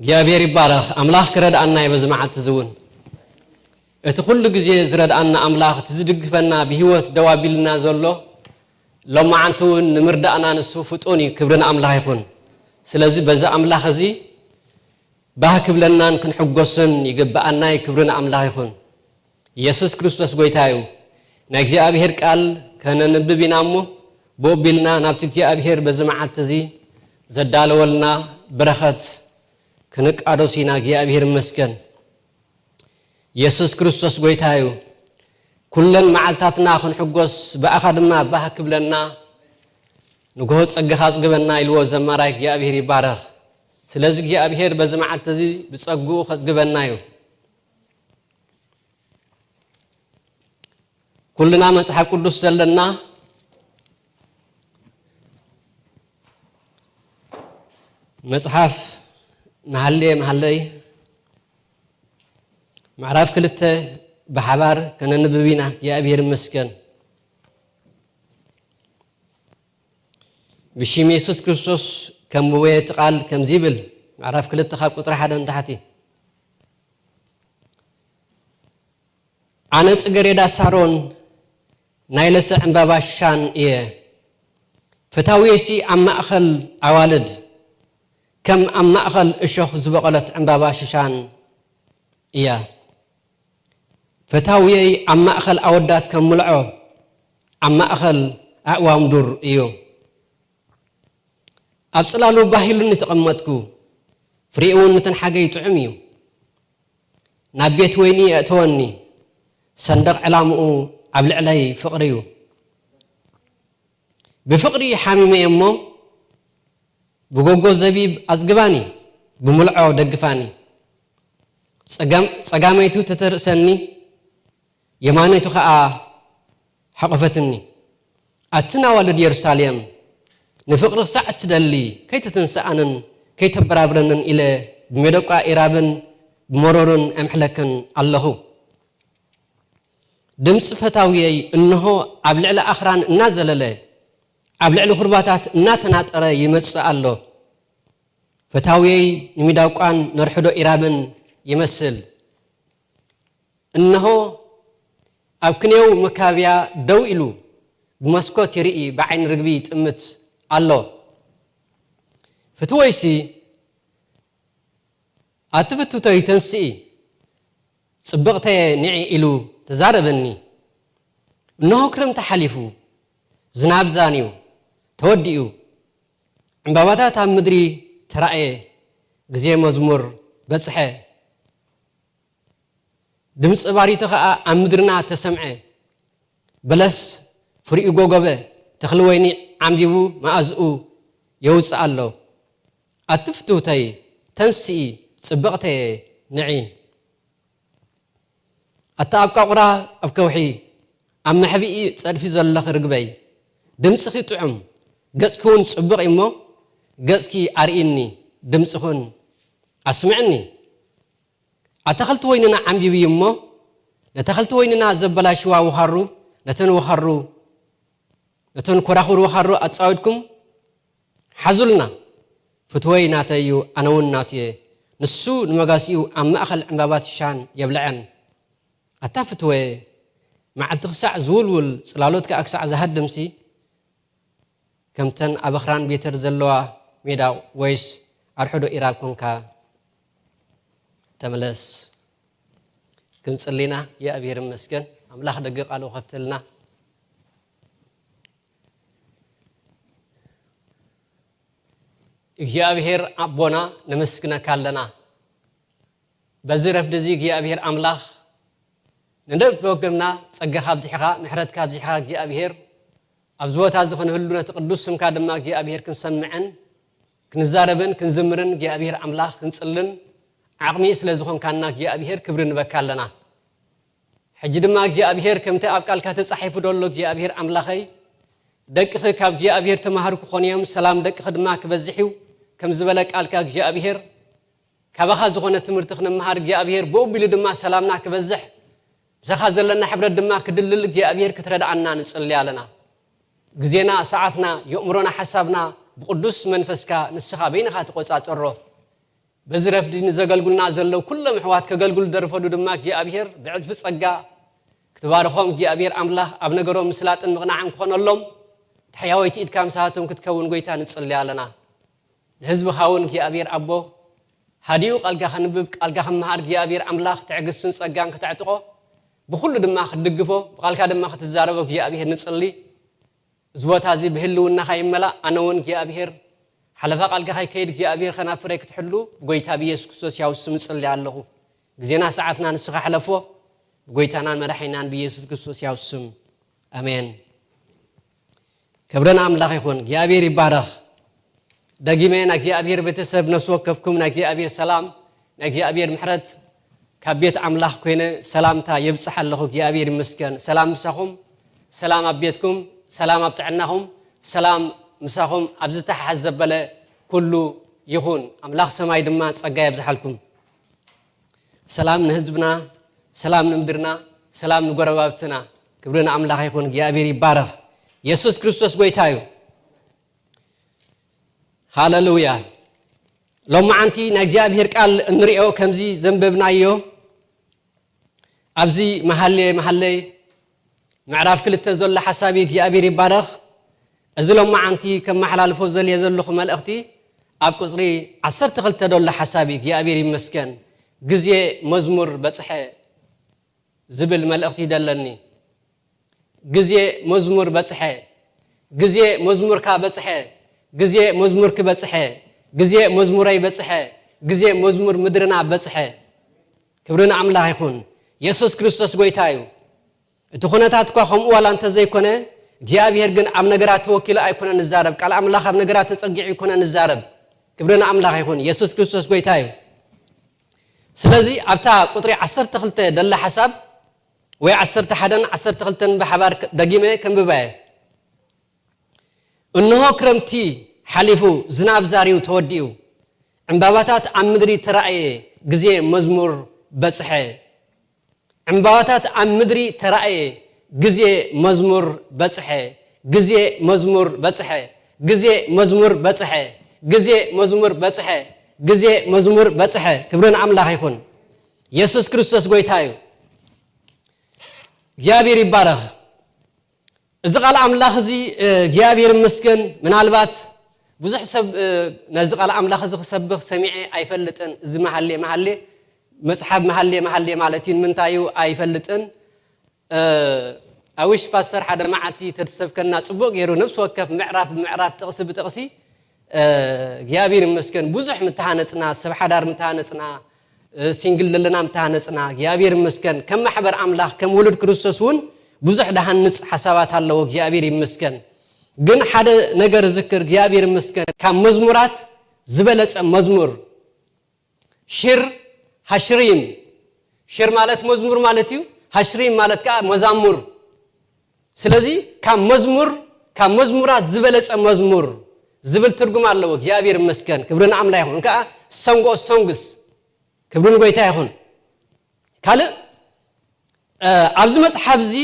እግዚኣብሔር ይባረኽ። ኣምላኽ ክረድኣና እዩ በዚ መዓልቲ እዚ እውን። እቲ ኩሉ ግዜ ዝረድኣና ኣምላኽ፣ እቲ ዝድግፈና፣ ብህይወት ደው ኣቢልና ዘሎ፣ ሎማዓንቲ እውን ንምርዳእና ንሱ ፍጡን እዩ። ክብሪ ንኣምላኽ ይኹን። ስለዚ በዚ ኣምላኽ እዚ ባህ ክብለናን ክንሕጎስን ይግብኣና እዩ። ክብሪ ንኣምላኽ ይኹን። የሱስ ክርስቶስ ጎይታ እዩ። ናይ እግዚኣብሔር ቃል ከነንብብ ኢና እሞ፣ ብኡ ኣቢልና ናብቲ እግዚኣብሔር በዚ መዓልቲ እዚ ዘዳለወልና በረኸት ክንቃደስ ኢና። እግዚኣብሔር ይመስገን። የሱስ ክርስቶስ ጎይታ እዩ። ኩለን መዓልታትና ክንሕጎስ፣ ብኣኻ ድማ ባህ ክብለና፣ ንግሆ ጸጋኻ ኣጽግበና ኢልዎ ዘማራይ እግዚኣብሔር ይባረኽ። ስለዚ እግዚኣብሔር በዚ መዓልቲ እዚ ብጸግኡ ከጽግበና እዩ። ኩልና መጽሓፍ ቅዱስ ዘለና መጽሓፍ መሃሌ መሃለይ ምዕራፍ ክልተ ብሓባር ከነንብብ ኢና። እግዚኣብሔር ይመስገን። ብሽም የሱስ ክርስቶስ ከንብቦ እቲ ቃል ከምዚ ይብል፣ ምዕራፍ ክልተ ካብ ቁጽሪ ሓደ ንታሕቲ። ኣነ ጽገሬዳ ሳሮን ናይ ለሰ ዕምባባ ሽሻን እየ። ፈታውየሲ ኣብ ማእከል ኣዋልድ ከም ኣብ ማእከል እሾኽ ዝበቖለት ዕምባባ ሽሻን እያ። ፈታውየይ ኣብ ማእከል ኣወዳት ከም ምልዖ ኣብ ማእከል ኣዕዋም ዱር እዩ። ኣብ ጽላሉ ባህ ኢሉኒ ተቐመጥኩ፣ ፍሬኡ እውን ንተን ሓገይ ጥዑም እዩ። ናብ ቤት ወይኒ የእተወኒ፣ ሰንደቕ ዕላምኡ ኣብ ልዕለይ ፍቕሪ እዩ። ብፍቕሪ ሓሚመ እየ እሞ፣ ብጎጎ ዘቢብ ኣጽግባኒ፣ ብምልዖ ደግፋኒ። ጸጋም-፣ ጸጋመይቱ ተተርእሰኒ፣ የማነይቱ ኸኣ ሓቖፈትኒ። ኣትን ኣዋልድ የሩሳሌም፣ ንፍቕሪ ክሳዕ እትደሊ፣ ከይትትንስኣንን ከይተበራብረንን ኢለ ብሜደቋ ኢራብን ብመሮርን እምሕለክን ኣለኹ። ድምጺ ፈታውየይ እንሆ ኣብ ልዕሊ ኣኽራን እናዘለለ፣ ኣብ ልዕሊ ኹርባታት እናተናጠረ ይመጽእ ኣሎ። ፈታውየይ ንሚዳቋን ነርሕዶ ኢራብን ይመስል። እንሆ ኣብ ክንየው መካብያ ደው ኢሉ ብመስኮት ይርኢ፣ ብዓይኒ ርግቢ ይጥምት ኣሎ። ፍትወይሲ፣ ኣቲ ፍትውተይ ተንስኢ፣ ጽብቕተየ ንዒ ኢሉ ተዛረበኒ። እንሆ ክረምቲ ሓሊፉ፣ ዝናብ ዛንዩ፣ ተወዲኡ፣ ዕምባባታት ኣብ ምድሪ ተራእየ፣ ግዜ መዝሙር በጽሐ። ድምጺ ባሪቶ ኸኣ ኣብ ምድርና ተሰምዐ። በለስ ፍሪኡ ጎጎበ፣ ተኽሊ ወይኒ ዓምቢቡ መኣዝኡ የውጽእ ኣሎ። ኣቲ ፍትውተይ ተንስኢ፣ ጽብቕተየ ንዒ። ኣታ ኣብ ቃቑራ ኣብ ከውሒ፣ ኣብ መሕብኢ ጸድፊ ዘለኺ ርግበይ፣ ድምጽኺ ጥዑም፣ ገጽኪ እውን ጽቡቕ እዩ እሞ፣ ገጽኪ ኣርእይኒ፣ ድምጽኽን ኣስምዕኒ። ኣታኽልቲ ወይንና ዓምቢቡ እዩ እሞ፣ ነታኽልቲ ወይንና ዘበላሽዋ ወኻሩ፣ ነተን ወኻሩ፣ ነተን ኮራኹር ወኻሩ ኣጻዊድኩም ሓዙልና። ፍትወይ ናተይ እዩ፣ ኣነ እውን ናቱ እየ። ንሱ ንመጋሲኡ ኣብ ማእከል ዕምባባ ትሻን የብልዐን። ኣታ ፍትወየ፣ መዓልቲ ክሳዕ ዝውልውል፣ ጽላሎት ከኣ ክሳዕ ዝሃድምሲ፣ ከምተን ኣብ ኣኽራን ቤተር ዘለዋ ሜዳ ወይስ ኣርሕዶ ኢራብ ኮንካ? ተመለስ። ክንጽሊና። እግዚኣብሔር ይመስገን። ኣምላኽ ደገ ቃሉ ከፍተልና። እግዚኣብሔር ኣቦና፣ ነመስግነካ ኣለና። በዚ ረፍዲ እዚ እግዚኣብሔር ኣምላኽ፣ ንደብደበ ወገብና ጸጋኻ ኣብዚሕኻ፣ ምሕረትካ ኣብዚሕኻ እግዚኣብሔር፣ ኣብዚ ቦታ እዚ ክንህሉ፣ ነቲ ቅዱስ ስምካ ድማ እግዚኣብሔር ክንሰምዕን ክንዛረብን ክንዝምርን እግዚኣብሔር ኣምላኽ ክንጽልን ዓቕሚ ስለ ዝኾንካና እግዚኣብሔር ክብሪ ንበካ ኣለና። ሕጂ ድማ እግዚኣብሔር ከምቲ ኣብ ቃልካ ተጻሒፉ ደሎ እግዚኣብሔር ኣምላኸይ፣ ደቅኺ ካብ እግዚኣብሔር ተማሃሩ ክኾኑ እዮም፣ ሰላም ደቅኺ ድማ ክበዝሕ እዩ፣ ከም ዝበለ ቃልካ እግዚኣብሔር፣ ካባኻ ዝኾነ ትምህርቲ ክንመሃር እግዚኣብሔር፣ ብኡ ኣቢሉ ድማ ሰላምና ክበዝሕ፣ ምሳኻ ዘለና ሕብረት ድማ ክድልል እግዚኣብሔር ክትረድኣና ንጽሊ ኣለና። ግዜና፣ ሰዓትና፣ የእምሮና፣ ሓሳብና ብቅዱስ መንፈስካ ንስኻ በይንኻ ትቆጻጸሮ። በዚ ረፍዲ ንዘገልጉልና ዘለዉ ኩሎም ኣሕዋት ከገልግሉ ደርፈዱ ድማ እግዚኣብሔር ብዕጽፊ ጸጋ ክትባርኾም እግዚኣብሔር ኣምላኽ ኣብ ነገሮም ምስላጥን ምቕናዕን ክኾነሎም፣ እቲ ሕያወይቲ ኢድካ ምሳቶም ክትከውን ጎይታ ንጽሊ ኣለና። ንህዝብኻ እውን እግዚኣብሔር ኣቦ፣ ሃዲኡ ቃልካ ከንብብ፣ ቃልካ ክመሃር እግዚኣብሔር ኣምላኽ ትዕግስትን ጸጋን ክተዕጥቖ፣ ብኹሉ ድማ ክትድግፎ፣ ብቃልካ ድማ ክትዛረቦ እግዚኣብሔር ንጽሊ። እዚ ቦታ እዚ ብህልውናኻ ይመላእ። ኣነ እውን እግዚኣብሔር ሓለፋ ቃልካ ከይከይድ እግዚኣብሔር ከናፍረይ ክትሕሉ ብጎይታ ብኢየሱስ ክርስቶስ ያው ስም እጽሊ ኣለኹ። ግዜና ሰዓትና ንስኻ ሕለፎ፣ ብጎይታናን መራሒናን ብኢየሱስ ክርስቶስ ያው ስም። ኣሜን። ክብሪ ንኣምላኽ ይኹን። እግዚኣብሔር ይባረኽ። ደጊመ ናይ እግዚኣብሔር ቤተሰብ ነፍሲ ወከፍኩም ናይ እግዚኣብሔር ሰላም፣ ናይ እግዚኣብሔር ምሕረት ካብ ቤት ኣምላኽ ኮይነ ሰላምታ የብጽሕ ኣለኹ። እግዚኣብሔር ይመስገን። ሰላም ምሳኹም፣ ሰላም ኣብ ቤትኩም፣ ሰላም ኣብ ጥዕናኹም፣ ሰላም ምሳኹም ኣብ ዝተሓሓዝ ዘበለ ኩሉ ይኹን። ኣምላኽ ሰማይ ድማ ጸጋ የብዝሓልኩም። ሰላም ንህዝብና፣ ሰላም ንምድርና፣ ሰላም ንጎረባብትና። ክብሪ ንኣምላኽ ይኹን። እግዚኣብሔር ይባረኽ። የሱስ ክርስቶስ ጎይታ እዩ። ሃለሉያ። ሎማዓንቲ ናይ እግዚኣብሔር ቃል እንሪኦ ከምዚ ዘንበብናዮ ኣብዚ መሃሌ መሃሌ ምዕራፍ ክልተ ዘሎ ሓሳብ እዩ። እግዚኣብሔር ይባረኽ። እዚ ሎማዓንቲ ከመሓላልፎ ዘልየ ዘለኹ መልእኽቲ ኣብ ቁጽሪ ዓሰርተ ክልተ ዘሎ ሓሳብ እዩ። እግዚኣብሔር ይመስገን። ግዜ መዝሙር በጽሐ ዝብል መልእኽቲ ደለኒ። ግዜ መዝሙር በጽሐ፣ ግዜ መዝሙርካ በጽሐ፣ ግዜ መዝሙርኪ በጽሐ፣ ግዜ መዝሙረይ በጽሐ፣ ግዜ መዝሙር ምድርና በጽሐ። ክብሪ ንኣምላኽ ይኹን። የሱስ ክርስቶስ ጎይታ እዩ። እቲ ኩነታት እኳ ከምኡ ዋላ እንተዘይኮነ፣ እግዚኣብሔር ግን ኣብ ነገራት ተወኪሉ ኣይኮነን ዝዛረብ። ቃል ኣምላኽ ኣብ ነገራት ተጸጊዑ ኣይኮነን ዝዛረብ። ክብሪ ንኣምላኽ ይኹን። የሱስ ክርስቶስ ጎይታ እዩ። ስለዚ ኣብታ ቁጥሪ ዓሰርተ ክልተ ደላ ሓሳብ ወይ ዓሰርተ ሓደን ዓሰርተ ክልተን ብሓባር ደጊመ ከንብባ እየ። እንሆ ክረምቲ ሓሊፉ፣ ዝናብ ዛርዩ ተወዲኡ፣ ዕምባባታት ኣብ ምድሪ ተራእየ፣ ግዜ መዝሙር በጽሐ። ዕምባባታት ኣብ ምድሪ ተራእየ፣ ግዜ መዝሙር በጽሐ፣ ግዜ መዝሙር በጽሐ፣ ግዜ መዝሙር በጽሐ፣ ግዜ መዝሙር በጽሐ፣ ግዜ መዝሙር በጽሐ። ክብሪ ንኣምላኽ ይኹን። የሱስ ክርስቶስ ጎይታ እዩ። እግዚኣብሔር ይባረኽ። እዚ ቃል ኣምላኽ እዚ፣ እ፣ እግዚኣብሔር ይመስገን። ምናልባት ብዙሕ ሰብ፣ እ፣ ነዚ ቃል ኣምላኽ እዚ ክሰብኽ ሰሚዐ ኣይፈልጥን። እዚ መሃሌ፣ መሃሌ መጽሓፍ መሃሌ መሃሌ ማለት እዩ ንምንታይ እዩ ኣይፈልጥን። ኣዊሽ ፓስተር ሓደ መዓልቲ ተድሰብከና ጽቡቕ ገይሩ ነፍሲ ወከፍ ምዕራፍ ብምዕራፍ ጥቕሲ ብጥቕሲ እግዚኣብሔር ይመስገን ብዙሕ ምተሃነጽና፣ ሰብ ሓዳር ምተሃነጽና፣ ሲንግል ዘለና ምተሃነጽና እግዚኣብሔር ይመስገን። ከም ማሕበር ኣምላኽ ከም ውሉድ ክርስቶስ እውን ብዙሕ ድሃንጽ ሓሳባት ኣለዎ እግዚኣብሔር ይመስገን። ግን ሓደ ነገር ዝክር እግዚኣብሔር ይመስገን ካብ መዝሙራት ዝበለጸ መዝሙር ሽር ሃሽሪም። ሽር ማለት መዝሙር ማለት እዩ። ሃሽሪም ማለት ከዓ መዛሙር። ስለዚ ካብ መዝሙር ካብ መዝሙራት ዝበለጸ መዝሙር ዝብል ትርጉም ኣለዎ። እግዚኣብሔር ይመስገን ክብሪ ንኣምላ ይኹን። ከዓ ሰንጎ ሶንግስ ክብሪ ንጎይታ ይኹን። ካልእ ኣብዚ መጽሓፍ እዚ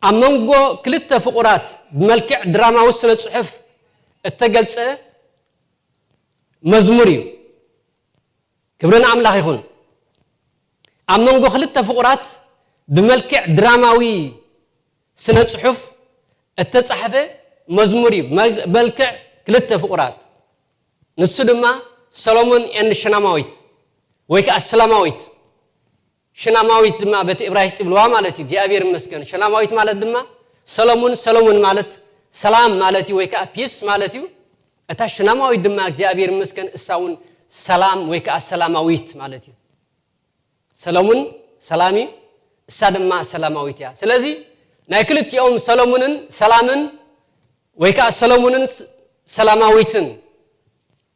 ኣብ መንጎ ክልተ ፍቑራት ብመልክዕ ድራማዊ ስነ ጽሑፍ እተገልጸ መዝሙር እዩ። ክብሪ ንኣምላኽ ይኹን። ኣብ መንጎ ክልተ ፍቑራት ብመልክዕ ድራማዊ ስነ ጽሑፍ እተጻሕፈ መዝሙር እዩ። መል- መልክዕ ክልተ ፍቑራት ንሱ ድማ ሰሎሞን ኤንድ ሽናማዊት ወይ ከዓ ስላማዊት ሽናማዊት ድማ በቲ እብራይስጥ ይብልዋ ማለት እዩ እግዚኣብሔር ይመስገን ሽናማዊት ማለት ድማ ሰሎሙን ሰሎሙን ማለት ሰላም ማለት እዩ ወይ ከዓ ፒስ ማለት እዩ። እታ ሽናማዊት ድማ እግዚኣብሔር ይመስገን እሳ እውን ሰላም ወይ ከዓ ሰላማዊት ማለት እዩ። ሰሎሙን ሰላም እዩ፣ እሳ ድማ ሰላማዊት እያ። ስለዚ ናይ ክልቲኦም ሰሎሙንን ሰላምን ወይ ከዓ ሰሎሙንን ሰላማዊትን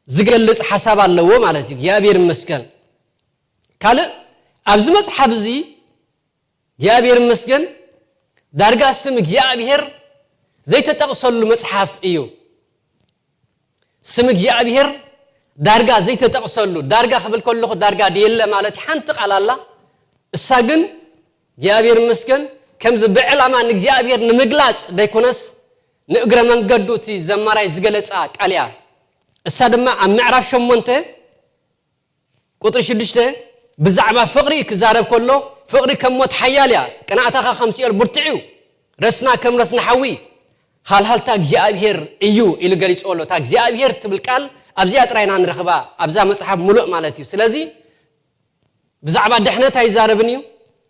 ዝገልጽ ሓሳብ ኣለዎ ማለት እዩ። እግዚኣብሔር ይመስገን። ካልእ ኣብዚ መጽሓፍ እዚ እግዚኣብሔር ይመስገን ዳርጋ ስም እግዚኣብሔር ዘይተጠቕሰሉ መጽሓፍ እዩ። ስም እግዚኣብሔር ዳርጋ ዘይተጠቕሰሉ፣ ዳርጋ ክብል ከለኹ ዳርጋ ድየለ ማለት ሓንቲ ቃል ኣላ። እሳ ግን እግዚኣብሔር ይመስገን ከምዚ ብዕላማ ንእግዚኣብሔር ንምግላጽ ደይኮነስ ንእግረ መንገዱ እቲ ዘማራይ ዝገለጻ ቃል እያ። እሳ ድማ ኣብ ምዕራፍ ሸሞንተ ቁጥሪ ሽዱሽተ ብዛዕባ ፍቕሪ ክዛረብ ከሎ ፍቕሪ ከም ሞት ሓያል እያ፣ ቅንኣታኻ ከም ሲኦል ብርቱዕ እዩ፣ ረስና ከም ረስና ሓዊ፣ ሃልሃልታ እግዚኣብሔር እዩ ኢሉ ገሊፅዎ ኣሎ። እታ እግዚኣብሔር ትብል ቃል ኣብዚኣ ጥራይ ኢና ንረኽባ ኣብዛ መፅሓፍ ሙሉእ ማለት እዩ። ስለዚ ብዛዕባ ድሕነት ኣይዛረብን እዩ፣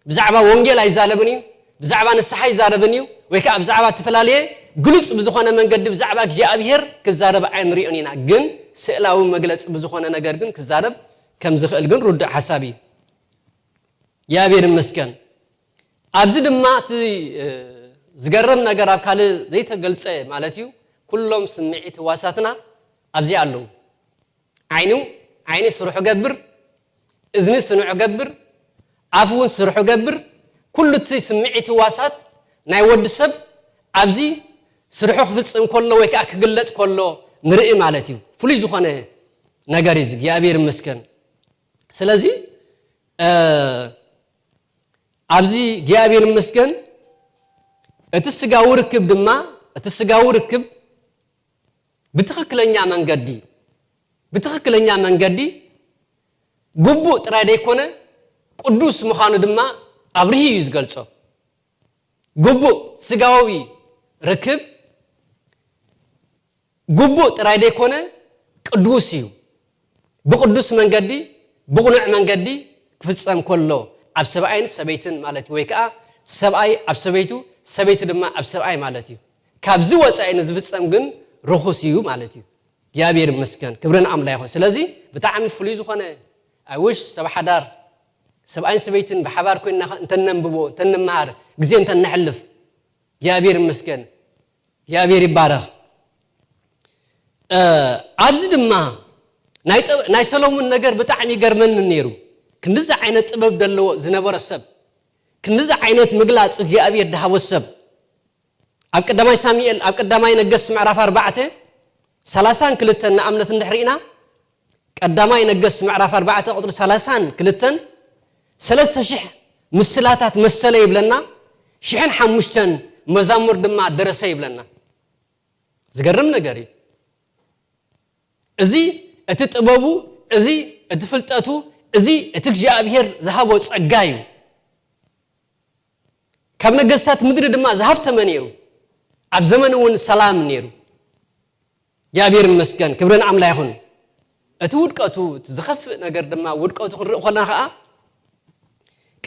ብዛዕባ ወንጌል ኣይዛረብን እዩ፣ ብዛዕባ ንስሓ ኣይዛረብን እዩ፣ ወይ ከዓ ብዛዕባ እተፈላለየ ግሉፅ ብዝኾነ መንገዲ ብዛዕባ እግዚኣብሔር ክዛረብ ኣይንሪኦን ኢና። ግን ስእላዊ መግለፂ ብዝኾነ ነገር ግን ክዛረብ ከም ዝኽእል ግን ርዱእ ሓሳብ እዩ። እግዚኣብሔር ይመስገን። ኣብዚ ድማ እቲ ዝገርም ነገር ኣብ ካልእ ዘይተገልፀ ማለት እዩ ኩሎም ስምዒት ህዋሳትና ኣብዚ ኣለዉ። ዓይኑ ዓይኒ ስርሑ ገብር፣ እዝኒ ስንዑ ገብር፣ ኣፍ እውን ስርሑ ገብር። ኩሉ እቲ ስምዒት ህዋሳት ናይ ወዲ ሰብ ኣብዚ ስርሑ ክፍፅም ከሎ ወይ ከዓ ክግለፅ ከሎ ንርኢ ማለት እዩ። ፍሉይ ዝኾነ ነገር እዩ እግዚኣብሔር ይመስገን። ስለዚ ኣብዚ እግዚኣብሔር ይመስገን እቲ ስጋዊ ርክብ ድማ እቲ ስጋዊ ርክብ ብትኽክለኛ መንገዲ ብትኽክለኛ መንገዲ ግቡእ ጥራይ ደይኮነ ቅዱስ ምዃኑ ድማ ኣብርሂ እዩ ዝገልጾ። ግቡእ ስጋዊ ርክብ ግቡእ ጥራይ ደይኮነ ቅዱስ እዩ። ብቅዱስ መንገዲ ብቕኑዕ መንገዲ ክፍጸም ከሎ ኣብ ሰብኣይን ሰበይትን ማለት እዩ። ወይ ከዓ ሰብኣይ ኣብ ሰበይቱ ሰበይቲ ድማ ኣብ ሰብኣይ ማለት እዩ። ካብዚ ወፃኢ ንዝፍጸም ግን ርኹስ እዩ ማለት እዩ። እግዚኣብሔር ይመስገን ክብርን ኣምላ ይኹን። ስለዚ ብጣዕሚ ፍሉይ ዝኾነ ኣይውሽ ሰብ ሓዳር ሰብኣይን ሰበይትን ብሓባር ኮይንና እንተነንብቦ እንተንመሃር ግዜ እንተነሕልፍ እግዚኣብሔር ይመስገን። እግዚኣብሔር ይባረኽ። ኣብዚ ድማ ናይ ሰሎሙን ነገር ብጣዕሚ ይገርመኒ ነይሩ። ክንድዚ ዓይነት ጥበብ ዘለዎ ዝነበረ ሰብ ክንድዚ ዓይነት ምግላፅ እግዚኣብሔር ድሃቦ ሰብ ኣብ ቀዳማይ ሳሙኤል ኣብ ቀዳማይ ነገስ ምዕራፍ ኣርባዕተ ሰላሳን ክልተን ንኣብነት እንድሕር ኢና ቀዳማይ ነገስ ምዕራፍ ኣርባዕተ ቁጥሪ ሰላሳን ክልተን ሰለስተ ሽሕ ምስላታት መሰለ ይብለና። ሽሕን ሓሙሽተን መዛሙር ድማ ደረሰ ይብለና። ዝገርም ነገር እዩ። እዚ እቲ ጥበቡ፣ እዚ እቲ ፍልጠቱ፣ እዚ እቲ እግዚኣብሔር ዝሃቦ ጸጋ እዩ። ካብ ነገስታት ምድሪ ድማ ዝሃፍተመ ነይሩ። ኣብ ዘመኑ እውን ሰላም ነይሩ። እግዚኣብሔር ይመስገን፣ ክብሪ ንኣምላ ይኹን። እቲ ውድቀቱ፣ እቲ ዝኸፍእ ነገር ድማ ውድቀቱ ክንርኢ ከለና ኸዓ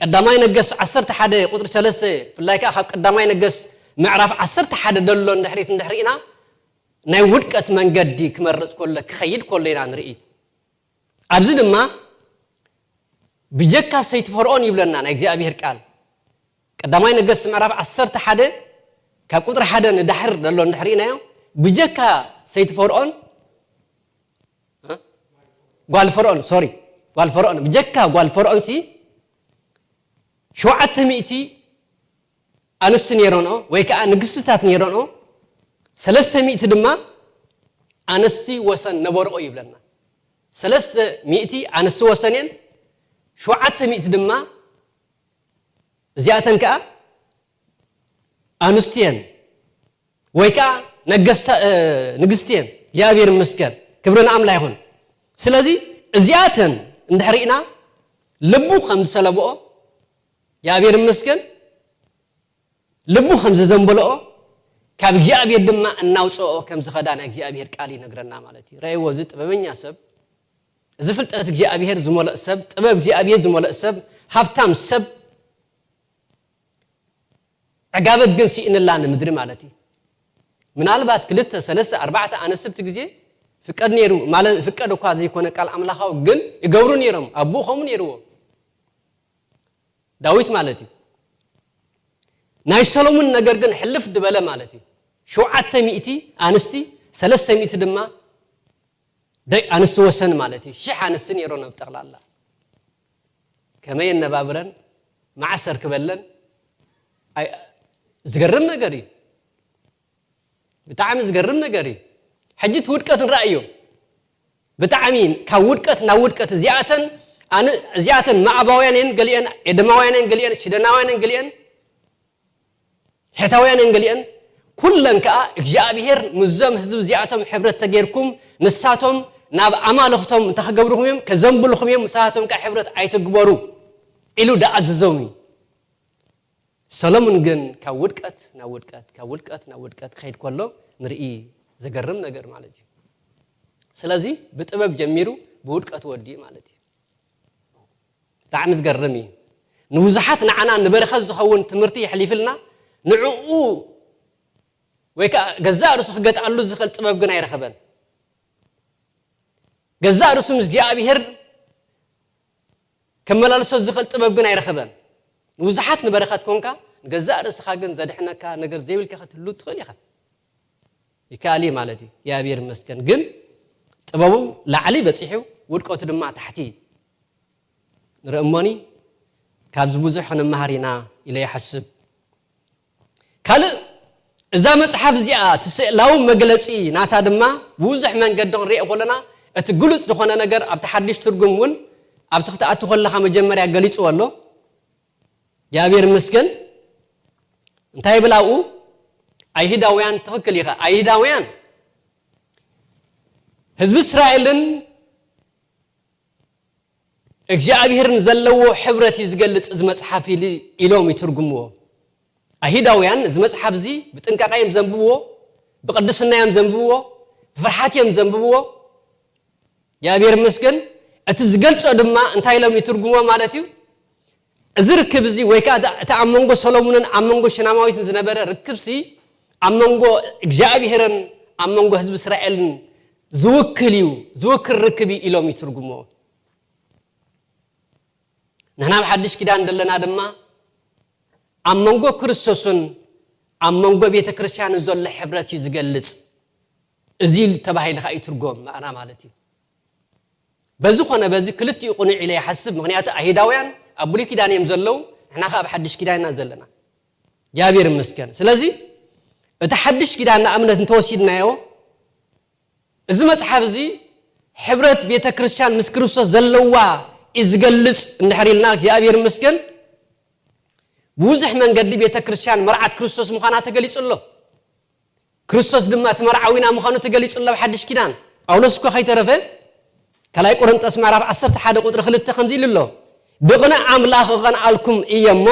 ቀዳማይ ነገስ ዓሰርተ ሓደ ቁፅሪ ሰለስተ፣ ብፍላይ ከዓ ካብ ቀዳማይ ነገስ ምዕራፍ ዓሰርተ ሓደ ደሎ እንድሕሪት እንድሕሪና ናይ ውድቀት መንገዲ ክመርፅ ከሎ ክኸይድ ከሎ ኢና ንርኢ። ኣብዚ ድማ ብጀካ ሰይቲ ፈርዖን ይብለና ናይ እግዚኣብሔር ቃል። ቀዳማይ ነገስ ምዕራፍ ዓሰርተ ሓደ ካብ ቁፅሪ ሓደ ንዳሕር ዘሎ እንድሕር ኢናዮ፣ ብጀካ ሰይቲ ፈርዖን እ? ጓል ፈርዖን ሶሪ ጓል ፈርዖን ብጀካ ጓል ፈርዖን ሲ ሸውዓተ ሚእቲ ኣንስቲ ነይረንኦ ወይ ከዓ ንግስትታት ነይረንኦ፣ ሰለስተ ሚእቲ ድማ ኣንስቲ ወሰን ነበርኦ ይብለና። ሰለስተ ሚእቲ ኣንስቲ ወሰን እየን፣ ሸውዓተ ሚእቲ ድማ እዚኣተን ከዓ ኣንስቲ እየን ወይ ከዓ ነገስታ ንግስቲ እየን። እግዚኣብሔር ይመስገን፣ ክብሪ ንኣምላ ይኹን። ስለዚ እዚኣተን እንድሕር ርኢና ልቡ ከም ዝሰለብኦ እግዚኣብሔር ይመስገን፣ ልቡ ከም ዘዘንበልኦ ካብ እግዚኣብሔር ድማ እናውፅኦ ከም ዝኸዳ ናይ እግዚኣብሔር ቃል ይነግረና ማለት እዩ። ረእይዎ፣ እዚ ጥበበኛ ሰብ፣ እዚ ፍልጠት እግዚኣብሔር ዝመልኦ ሰብ፣ ጥበብ እግዚኣብሔር ዝመልኦ ሰብ፣ ሃብታም ሰብ፣ ዕጋበት ግን ስኢንላ ንምድሪ ማለት እዩ። ምናልባት ክልተ ሰለስተ ኣርባዕተ ኣነስብቲ ግዜ ፍቀድ ነይሩ ማለት ፍቀድ እኳ ዘይኮነ ቃል ኣምላኻዊ ግን ይገብሩ ነይሮም። ኣቦኡ ከምኡ ነይርዎ ዳዊት ማለት እዩ። ናይ ሰሎሙን ነገር ግን ሕልፍ ድበለ ማለት እዩ። ሸውዓተ ሚእቲ ኣንስቲ፣ ሰለስተ ሚእቲ ድማ ደቂ ኣንስቲ ወሰን ማለት እዩ። ሽሕ ኣንስቲ ነይሮን ኣብ ጠቕላላ ከመይ የነባብረን መዓስ ኣርክበለን? ኣይ፣ ዝገርም ነገር እዩ። ብጣዕሚ ዝገርም ነገር እዩ። ሕጂ እቲ ውድቀት ንረኣዮ። ብጣዕሚ ካብ ውድቀት ናብ ውድቀት እዚኣተን ኣነ እዚኣተን ማዕባውያን እየን ገሊአን፣ ኤደማውያን እየን ገሊአን፣ ሲደናውያን እየን ገሊአን፣ ሔታውያን እየን ገሊአን። ኩለን ከዓ እግዚኣብሔር ምስዞም ህዝቢ እዚኣቶም ሕብረት ተጌርኩም ንሳቶም ናብ ኣማልኽቶም እንተኸገብርኹም እዮም ከዘንብልኹም እዮም፣ ንሳቶም ከዓ ሕብረት ኣይትግበሩ ኢሉ ደኣዘዞም እዩ። ሰሎሙን ግን ካብ ውድቀት ናብ ውድቀት ካብ ውድቀት ናብ ውድቀት ክኸይድ ከሎ ንርኢ። ዘገርም ነገር ማለት እዩ። ስለዚ ብጥበብ ጀሚሩ ብውድቀት ወዲኡ ማለት እዩ። ብጣዕሚ ዝገርም እዩ። ንብዙሓት ንዓና ንበረኸት ዝኸውን ትምህርቲ የሕሊፍልና፣ ንዕኡ ወይ ከዓ ገዛእ ርእሱ ክገጥኣሉ ዝኽእል ጥበብ ግን ኣይረኸበን። ገዛእ ርእሱ ምስ እግዚኣብሔር ከመላልሶ ዝኽእል ጥበብ ግን ኣይረኸበን። ንብዙሓት ንበረኸት ኮንካ ንገዛእ ርእስኻ ግን ዘድሕነካ ነገር ዘይብልካ ክትህሉ ትኽእል ኢኻ። ይከኣል እዩ ማለት እዩ። እግዚኣብሔር ይመስገን። ግን ጥበቡ ላዕሊ በፂሑ ውድቀቱ ድማ ታሕቲ ንርኢ እሞኒ ካብዚ ብዙሕ ክንመሃር ኢና ኢለ ይሓስብ። ካልእ እዛ መፅሓፍ እዚኣ እቲ ስእላዊ መግለፂ ናታ ድማ ብብዙሕ መንገዲ ክንሪኦ ከለና እቲ ግሉፅ ዝኾነ ነገር ኣብቲ ሓድሽ ትርጉም እውን ኣብቲ ክትኣቱ ከለኻ መጀመርያ ገሊፅዎ ኣሎ። እግዚኣብሔር ይመስገን። እንታይ ይብል ኣብኡ? ኣይሁዳውያን፣ ትኽክል ኢኻ። ኣይሁዳውያን ህዝቢ እስራኤልን እግዚኣብሔርን ዘለዎ ሕብረት እዩ ዝገልጽ እዚ መጽሓፍ ኢሉ ኢሎም ይትርጉምዎ። ኣይሁዳውያን እዚ መጽሓፍ እዚ ብጥንቃቐ እዮም ዘንብብዎ፣ ብቅድስና እዮም ዘንብብዎ፣ ብፍርሓት እዮም ዘንብብዎ። እግዚኣብሔር ይመስገን። እቲ ዝገልጾ ድማ እንታይ ኢሎም ይትርጉምዎ ማለት እዩ? እዚ ርክብ እዚ ወይ ከዓ እቲ ኣብ መንጎ ሰሎሙንን ኣብ መንጎ ሽናማዊትን ዝነበረ ርክብሲ ኣብ መንጎ እግዚኣብሔርን ኣብ መንጎ ህዝቢ እስራኤልን ዝውክል እዩ፣ ዝውክል ርክብ እዩ ኢሎም ይትርጉምዎ። ንሕና ኣብ ሓድሽ ኪዳን ዘለና ድማ ኣብ መንጎ ክርስቶስን ኣብ መንጎ ቤተ ክርስቲያንን ዘሎ ሕብረት እዩ ዝገልጽ። እዚ ተባሂሉ ከዓ ይትርጎም መኣና ማለት እዩ። በዚ ኮነ በዚ ክልቲኡ ቅኑዕ ኢለ ይሓስብ። ምኽንያቱ ኣይሁዳውያን ኣብ ብሉይ ኪዳን እዮም ዘለዉ፣ ንሕና ከዓ ኣብ ሓድሽ ኪዳን ኢና ዘለና። እግዚኣብሔር ይመስገን። ስለዚ እቲ ሓድሽ ኪዳን ንኣብነት እንተወሲድናዮ፣ እዚ መጽሓፍ እዚ ሕብረት ቤተ ክርስቲያን ምስ ክርስቶስ ዘለዋ እዩ ዝገልጽ እንድሕር ኢልና፣ እግዚኣብሔር ይመስገን። ብብዙሕ መንገዲ ቤተ ክርስቲያን መርዓት ክርስቶስ ምዃና ተገሊጹ ኣሎ። ክርስቶስ ድማ እቲ መርዓዊና ምዃኑ ተገሊጹ ኣሎ ኣብ ሓድሽ ኪዳን። ጳውሎስ እኮ ከይተረፈ ካልኣይ ቆሮንጦስ ምዕራፍ ዓሰርተ ሓደ ቁጽሪ ክልተ ከምዚ ኢሉ ኣሎ፣ "ብቕንዕ ኣምላኽ እቐንኣልኩም እየ እሞ፣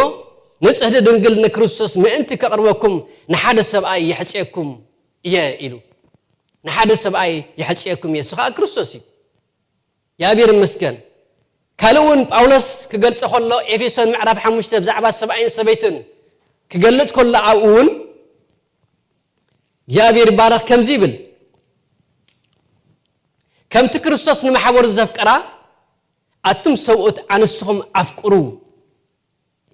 ንጽህቲ ድንግል ንክርስቶስ ምእንቲ ከቕርበኩም ንሓደ ሰብኣይ የሕጽየኩም እየ" ኢሉ። ንሓደ ሰብኣይ የሕጽየኩም እየ፣ እሱ ኸኣ ክርስቶስ እዩ። እግዚኣብሔር ይመስገን። ካልእ እውን ጳውሎስ ክገልጾ ከሎ ኤፌሶን ምዕራፍ ሓሙሽተ ብዛዕባ ሰብኣይን ሰበይትን ክገልጽ ከሎ ኣብኡ እውን እግዚኣብሔር ይባረኽ ከምዚ ይብል፣ ከምቲ ክርስቶስ ንማሕበሩ ዘፍቀራ ኣቱም ሰብኡት ኣንስትኹም ኣፍቅሩ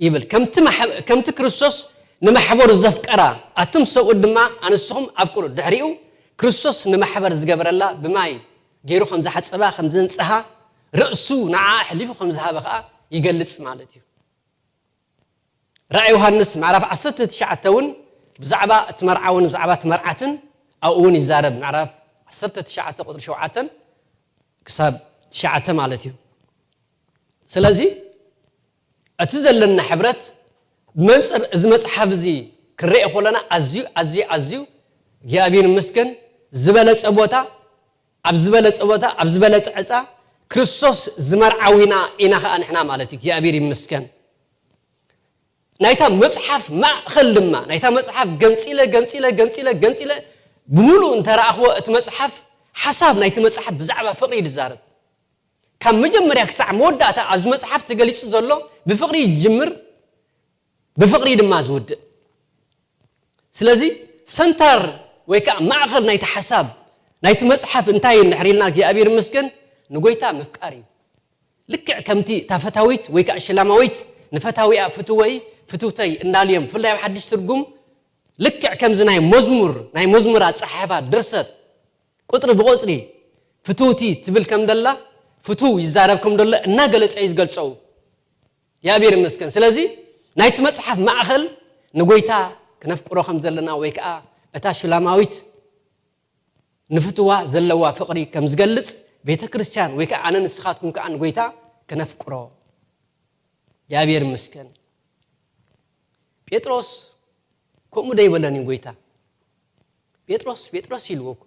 ይብል። ከምቲ ማሕ- ከምቲ ክርስቶስ ንማሕበሩ ዘፍቀራ ኣቱም ሰብኡት ድማ ኣንስትኹም ኣፍቅሩ። ድሕሪኡ ክርስቶስ ንማሕበር ዝገበረላ ብማይ ገይሩ ከም ዝሓጸባ ከም ዘንጽሃ ርእሱ ንዓ ኣሕሊፉ ከም ዝሃበ ከኣ ይገልጽ ማለት እዩ። ራእይ ዮሃንስ ምዕራፍ ዓሰርተ ትሽዓተ እውን ብዛዕባ እቲ መርዓውን ብዛዕባ እቲ መርዓትን ኣብኡ እውን ይዛረብ። ምዕራፍ ዓሰርተ ትሽዓተ ቁጥሪ ሸውዓተ ክሳብ ትሽዓተ ማለት እዩ። ስለዚ እቲ ዘለና ሕብረት ብመንፅር እዚ መፅሓፍ እዚ ክረአ ከለና ኣዝዩ ኣዝዩ ኣዝዩ እግዚኣብሔር ይመስገን ዝበለፀ ቦታ ኣብ ዝበለፀ ቦታ ኣብ ዝበለፀ ዕፃ ክርስቶስ ዝመርዓዊና ኢና ከዓ ንሕና ማለት እዩ። እግዚኣብሔር ይመስገን። ናይታ መፅሓፍ ማእኸል ድማ ናይታ መፅሓፍ ገንፂለ ገንፂለ ገንፂለ ገንፂለ ብምሉእ እንተረኣኽዎ እቲ መፅሓፍ ሓሳብ ናይቲ መፅሓፍ ብዛዕባ ፍቕሪ እዩ ዝዛረብ። ካብ መጀመርያ ክሳዕ መወዳእታ ኣብዚ መፅሓፍ ተገሊፁ ዘሎ ብፍቕሪ ይጅምር፣ ብፍቕሪ ድማ ዝውድእ። ስለዚ ሰንታር ወይ ከዓ ማእኸል ናይቲ ሓሳብ ናይቲ መፅሓፍ እንታይ እዩ እንድሕር ኢልና እግዚኣብሔር ይመስገን ንጎይታ ምፍቃር እዩ። ልክዕ ከምቲ እታ ፈታዊት ወይ ከዓ ሽላማዊት ንፈታዊኣ ፍትወይ ፍትውተይ እንዳልዮም ብፍላይ ኣብ ሓድሽ ትርጉም ልክዕ ከምዚ ናይ መዝሙር ናይ መዝሙር ኣፀሓሕፋ ድርሰት ቁፅሪ ብቁፅሪ ፍትውቲ ትብል ከም ደላ ፍትው ይዛረብ ከም ደሎ እናገለፀ እዩ ዝገልፀው። እግዚኣብሔር ይመስገን። ስለዚ ናይቲ መፅሓፍ ማእኸል ንጎይታ ክነፍቅሮ ከም ዘለና ወይ ከዓ እታ ሹላማዊት ንፍትዋ ዘለዋ ፍቕሪ ከም ዝገልጽ ቤተ ክርስቲያን ወይ ከዓ ኣነ ንስኻትኩም ከዓ ንጎይታ ክነፍቅሮ። እግዚኣብሔር ይመስገን። ጴጥሮስ ከምኡ ዶ ይበለን እዩ ጎይታ? ጴጥሮስ ጴጥሮስ ኢልዎ እኮ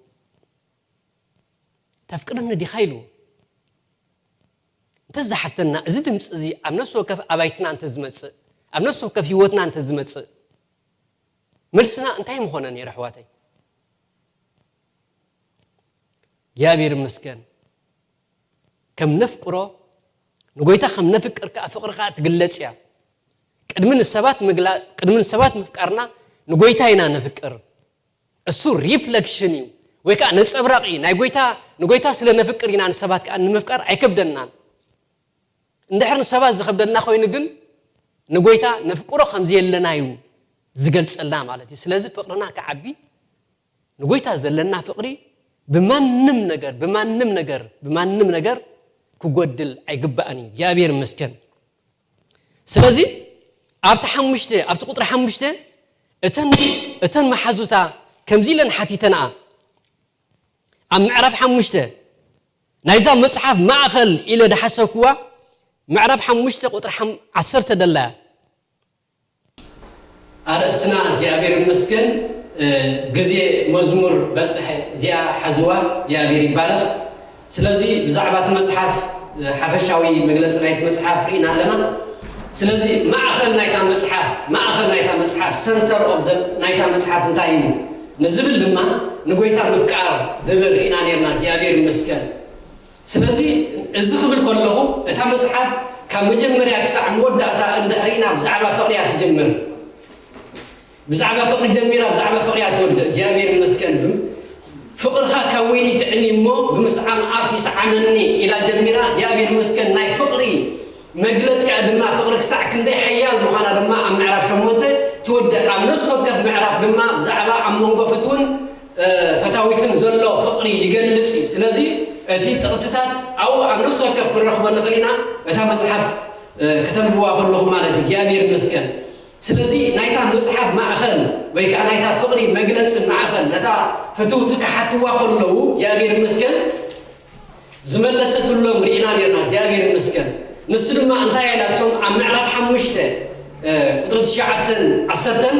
ተፍቅረኒ ዲኻ ኢልዎ። እንተዝሓተና እዚ ድምፂ እዚ ኣብ ነፍሲ ወከፍ ኣባይትና እንተዝመፅእ ኣብ ነፍሲ ወከፍ ህይወትና እንተዝመፅእ መልስና እንታይ ምኾነ ነይሩ ኣሕዋተይ? እግዚኣብሔር ይመስገን። ከም ነፍቅሮ ንጎይታ ከም ነፍቅር ከዓ ፍቅሪ ከዓ ትግለፅ እያ። ቅድሚ ንሰባት ምግላ ቅድሚ ንሰባት ምፍቃርና ንጎይታ ኢና ነፍቅር። እሱ ሪፍሌክሽን እዩ ወይ ከዓ ነፀብራቕ እዩ ናይ ጎይታ። ንጎይታ ስለ ነፍቅር ኢና ንሰባት ከዓ ንምፍቃር ኣይከብደናን። እንድሕር ንሰባት ዝኸብደና ኮይኑ ግን ንጎይታ ነፍቅሮ ከም ዘየለና እዩ ዝገልፀልና ማለት እዩ። ስለዚ ፍቅርና ክዓቢ ንጎይታ ዘለና ፍቅሪ ብማንም ነገር ብማንም ነገር ብማንም ነገር ክጎድል ኣይግባእን እዩ። እግዚኣብሔር ይመስገን። ስለዚ ኣብቲ ሓሙሽተ ኣብቲ ቁጥሪ ሓሙሽተ እተን እተን መሓዙታ ከምዚ ኢለን ሓቲተንኣ ኣብ ምዕራፍ ሓሙሽተ ናይዛ መፅሓፍ ማእኸል ኢለ ዝሓሰብክዋ ምዕራፍ ሓሙሽተ ቁጥሪ ዓሰርተ ደላያ ኣርእስትና እግዚኣብሔር ይመስገን። ግዜ መዝሙር በፅሐ እዚኣ ሓዝዋ እግዚኣብሔር ይባረኽ። ስለዚ ብዛዕባ እቲ መፅሓፍ ሓፈሻዊ መግለፂ ናይቲ መፅሓፍ ርኢና ኣለና። ስለዚ ማእኸል ናይታ መፅሓፍ ማእኸል ናይታ መፅሓፍ ሰንተር ኦፍ ናይታ መፅሓፍ እንታይ እዩ ንዝብል ድማ ንጎይታ ምፍቃር ዝብል ርኢና ነርና። እግዚኣብሔር ይመስገን። ስለዚ እዚ ክብል ከለኹ እታ መፅሓፍ ካብ መጀመርያ ክሳዕ መወዳእታ እንድሕሪና ብዛዕባ ፍቕሪ እያ ትጅምር። ብዛዕባ ፍቕሪ ጀሚራ ብዛዕባ ፍቕሪ እያ ትወድእ። እግዚኣብሔር ይመስገን። ፍቕርኻ ካብ ወይኒ ትዕሚ እሞ ብምስዓም ኣፍ ይስዓመኒ ኢላ ጀሚራ። እግዚኣብሔር ይመስገን። ናይ ፍቕሪ መግለፂኣ ድማ ፍቕሪ ክሳዕ ክንደይ ሓያል ምዃና ድማ ኣብ ምዕራፍ ሸሞንተ ትወድእ። ኣብ ነፍሲ ወከፍ ምዕራፍ ድማ ብዛዕባ ኣብ መንጎ ፍትውን ፈታዊትን ዘሎ ፍቕሪ ይገልጽ እዩ። ስለዚ እቲ ጥቕስታት ኣብኡ ኣብ ነፍሲ ወከፍ ክንረኽቦ ንኽእል ኢና፣ እታ መጽሓፍ ከተንብብዋ ከለኹም ማለት እዩ። እግዚኣብሔር ይመስገን። ስለዚ ናይታ መጽሓፍ ማእኸል ወይ ከዓ ናይታ ፍቕሪ መግለጺ ማእኸል ነታ ፍትውቲ ክሓትዋ ከለዉ እግዚኣብሔር ይመስገን ዝመለሰትሎም ርኢና ነርና። እግዚኣብሔር ይመስገን። ንሱ ድማ እንታይ ኢላቶም ኣብ ምዕራፍ ሓሙሽተ ቁፅሪ ትሽዓተን ዓሰርተን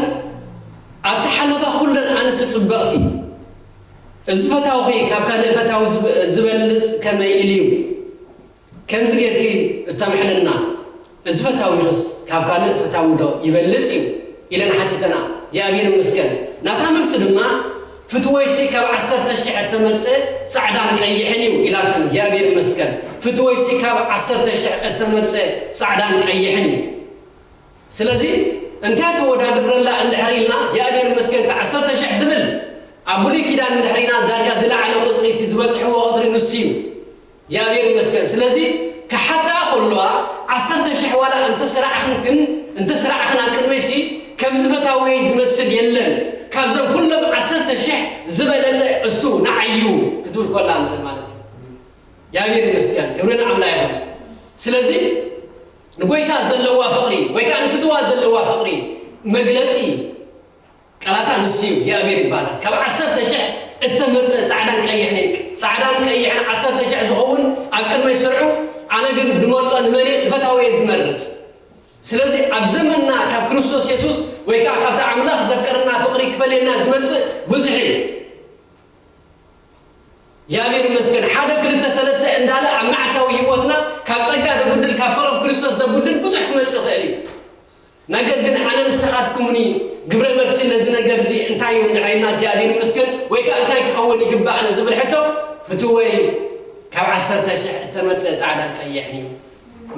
ኣብቲ ሓለፋ ኩለን ኣንስቲ ፅብቕቲ እዚ ፈታውኺ ካብ ካልእ ፈታዊ ዝበልፅ ከመይ ኢሉ እዩ ከምዚ ጌርኪ እተምሕልና? እዚ ፈታዊኽስ ካብ ካልእ ፈታዊ ዶ ይበልፅ እዩ ኢለን ሓቲተና። እግዚኣብሔር ይመስገን። ናታ መልሲ ድማ ፍትወይሲ ካብ ዓሰርተ ሽሕ እተመርጸ ጻዕዳን ቀይሕን እዩ ኢላትን እግዚኣብሔር ይመስገን። ፍትወይሲ ካብ ዓሰርተ ሽሕ እተመርጸ ጻዕዳን ቀይሕን እዩ። ስለዚ እንታይ ተወዳድረላ እንድሕር ኢልና እግዚኣብሔር ይመስገን፣ እቲ ዓሰርተ ሽሕ ድብል ኣብ ብሉይ ኪዳን እንድሕር ኢና ዳርጋ ዝለዓለ ቁጽሪ እቲ ዝበጽሕዎ ቁጽሪ ንሱ እዩ። እግዚኣብሔር ይመስገን። ስለዚ ክሓታ ከለዋ ዓሰርተ ሽሕ ዋላ እንተሰራዕኽን ግን እንተሰራዕኽን ኣብ ቅድመይሲ ከምዚ ፈታዊ ዝመስል የለን፣ ካብዞም ኩሎም ዓሰርተ ሽሕ ዝበለጸ እሱ ንዓይ እዩ ክትብል ከላ ንርኢ ማለት እዩ። እግዚኣብሔር ይመስገን፣ ክብሪ ንኣምላኽ ይኹን። ስለዚ ንጎይታ ዘለዋ ፍቕሪ ወይ ከዓ ንፍትዋ ዘለዋ ፍቕሪ መግለጺ ቃላታ ንሱ እዩ። እግዚኣብሔር ይባረክ። ካብ ዓሰርተ ሽሕ እተመርጸ ጻዕዳን ቀይሕን እዩ። ጻዕዳን ቀይሕን ዓሰርተ ሽሕ ዝኸውን ኣብ ቅድመይ ስርዑ፣ ኣነ ግን ድመርጾ ንመን እየ? ንፈታዊ እየ ዝመርጽ። ስለዚ ኣብ ዘመንና ካብ ክርስቶስ የሱስ ወይ ከዓ ካብቲ ኣምላኽ ዘፍቀረና ፍቕሪ ክፈልየና ዝመጽእ ብዙሕ እዩ። እግዚኣብሔር ይመስገን። ሓደ ክልተ ሰለስተ እንዳለ ኣብ መዓልታዊ ህይወትና ካብ ጸጋ ዘጉድል ካብ ፍቕሪ ክርስቶስ ዘጉድል ብዙሕ ክመጽእ ይኽእል እዩ። ነገር ግን ኣነ ንስኻትኩምኒ ግብረ መልሲ ነዚ ነገር እዚ እንታይ እዩ እንድሕር ኢልና እግዚኣብሔር ይመስገን ወይ ከዓ እንታይ ክኸውን ይግባእ ነዚ ዝብል ሕቶ ፍትወይ ካብ ዓሰርተ ሽሕ እተመርጸ ጻዕዳን ቀይሕን እዩ።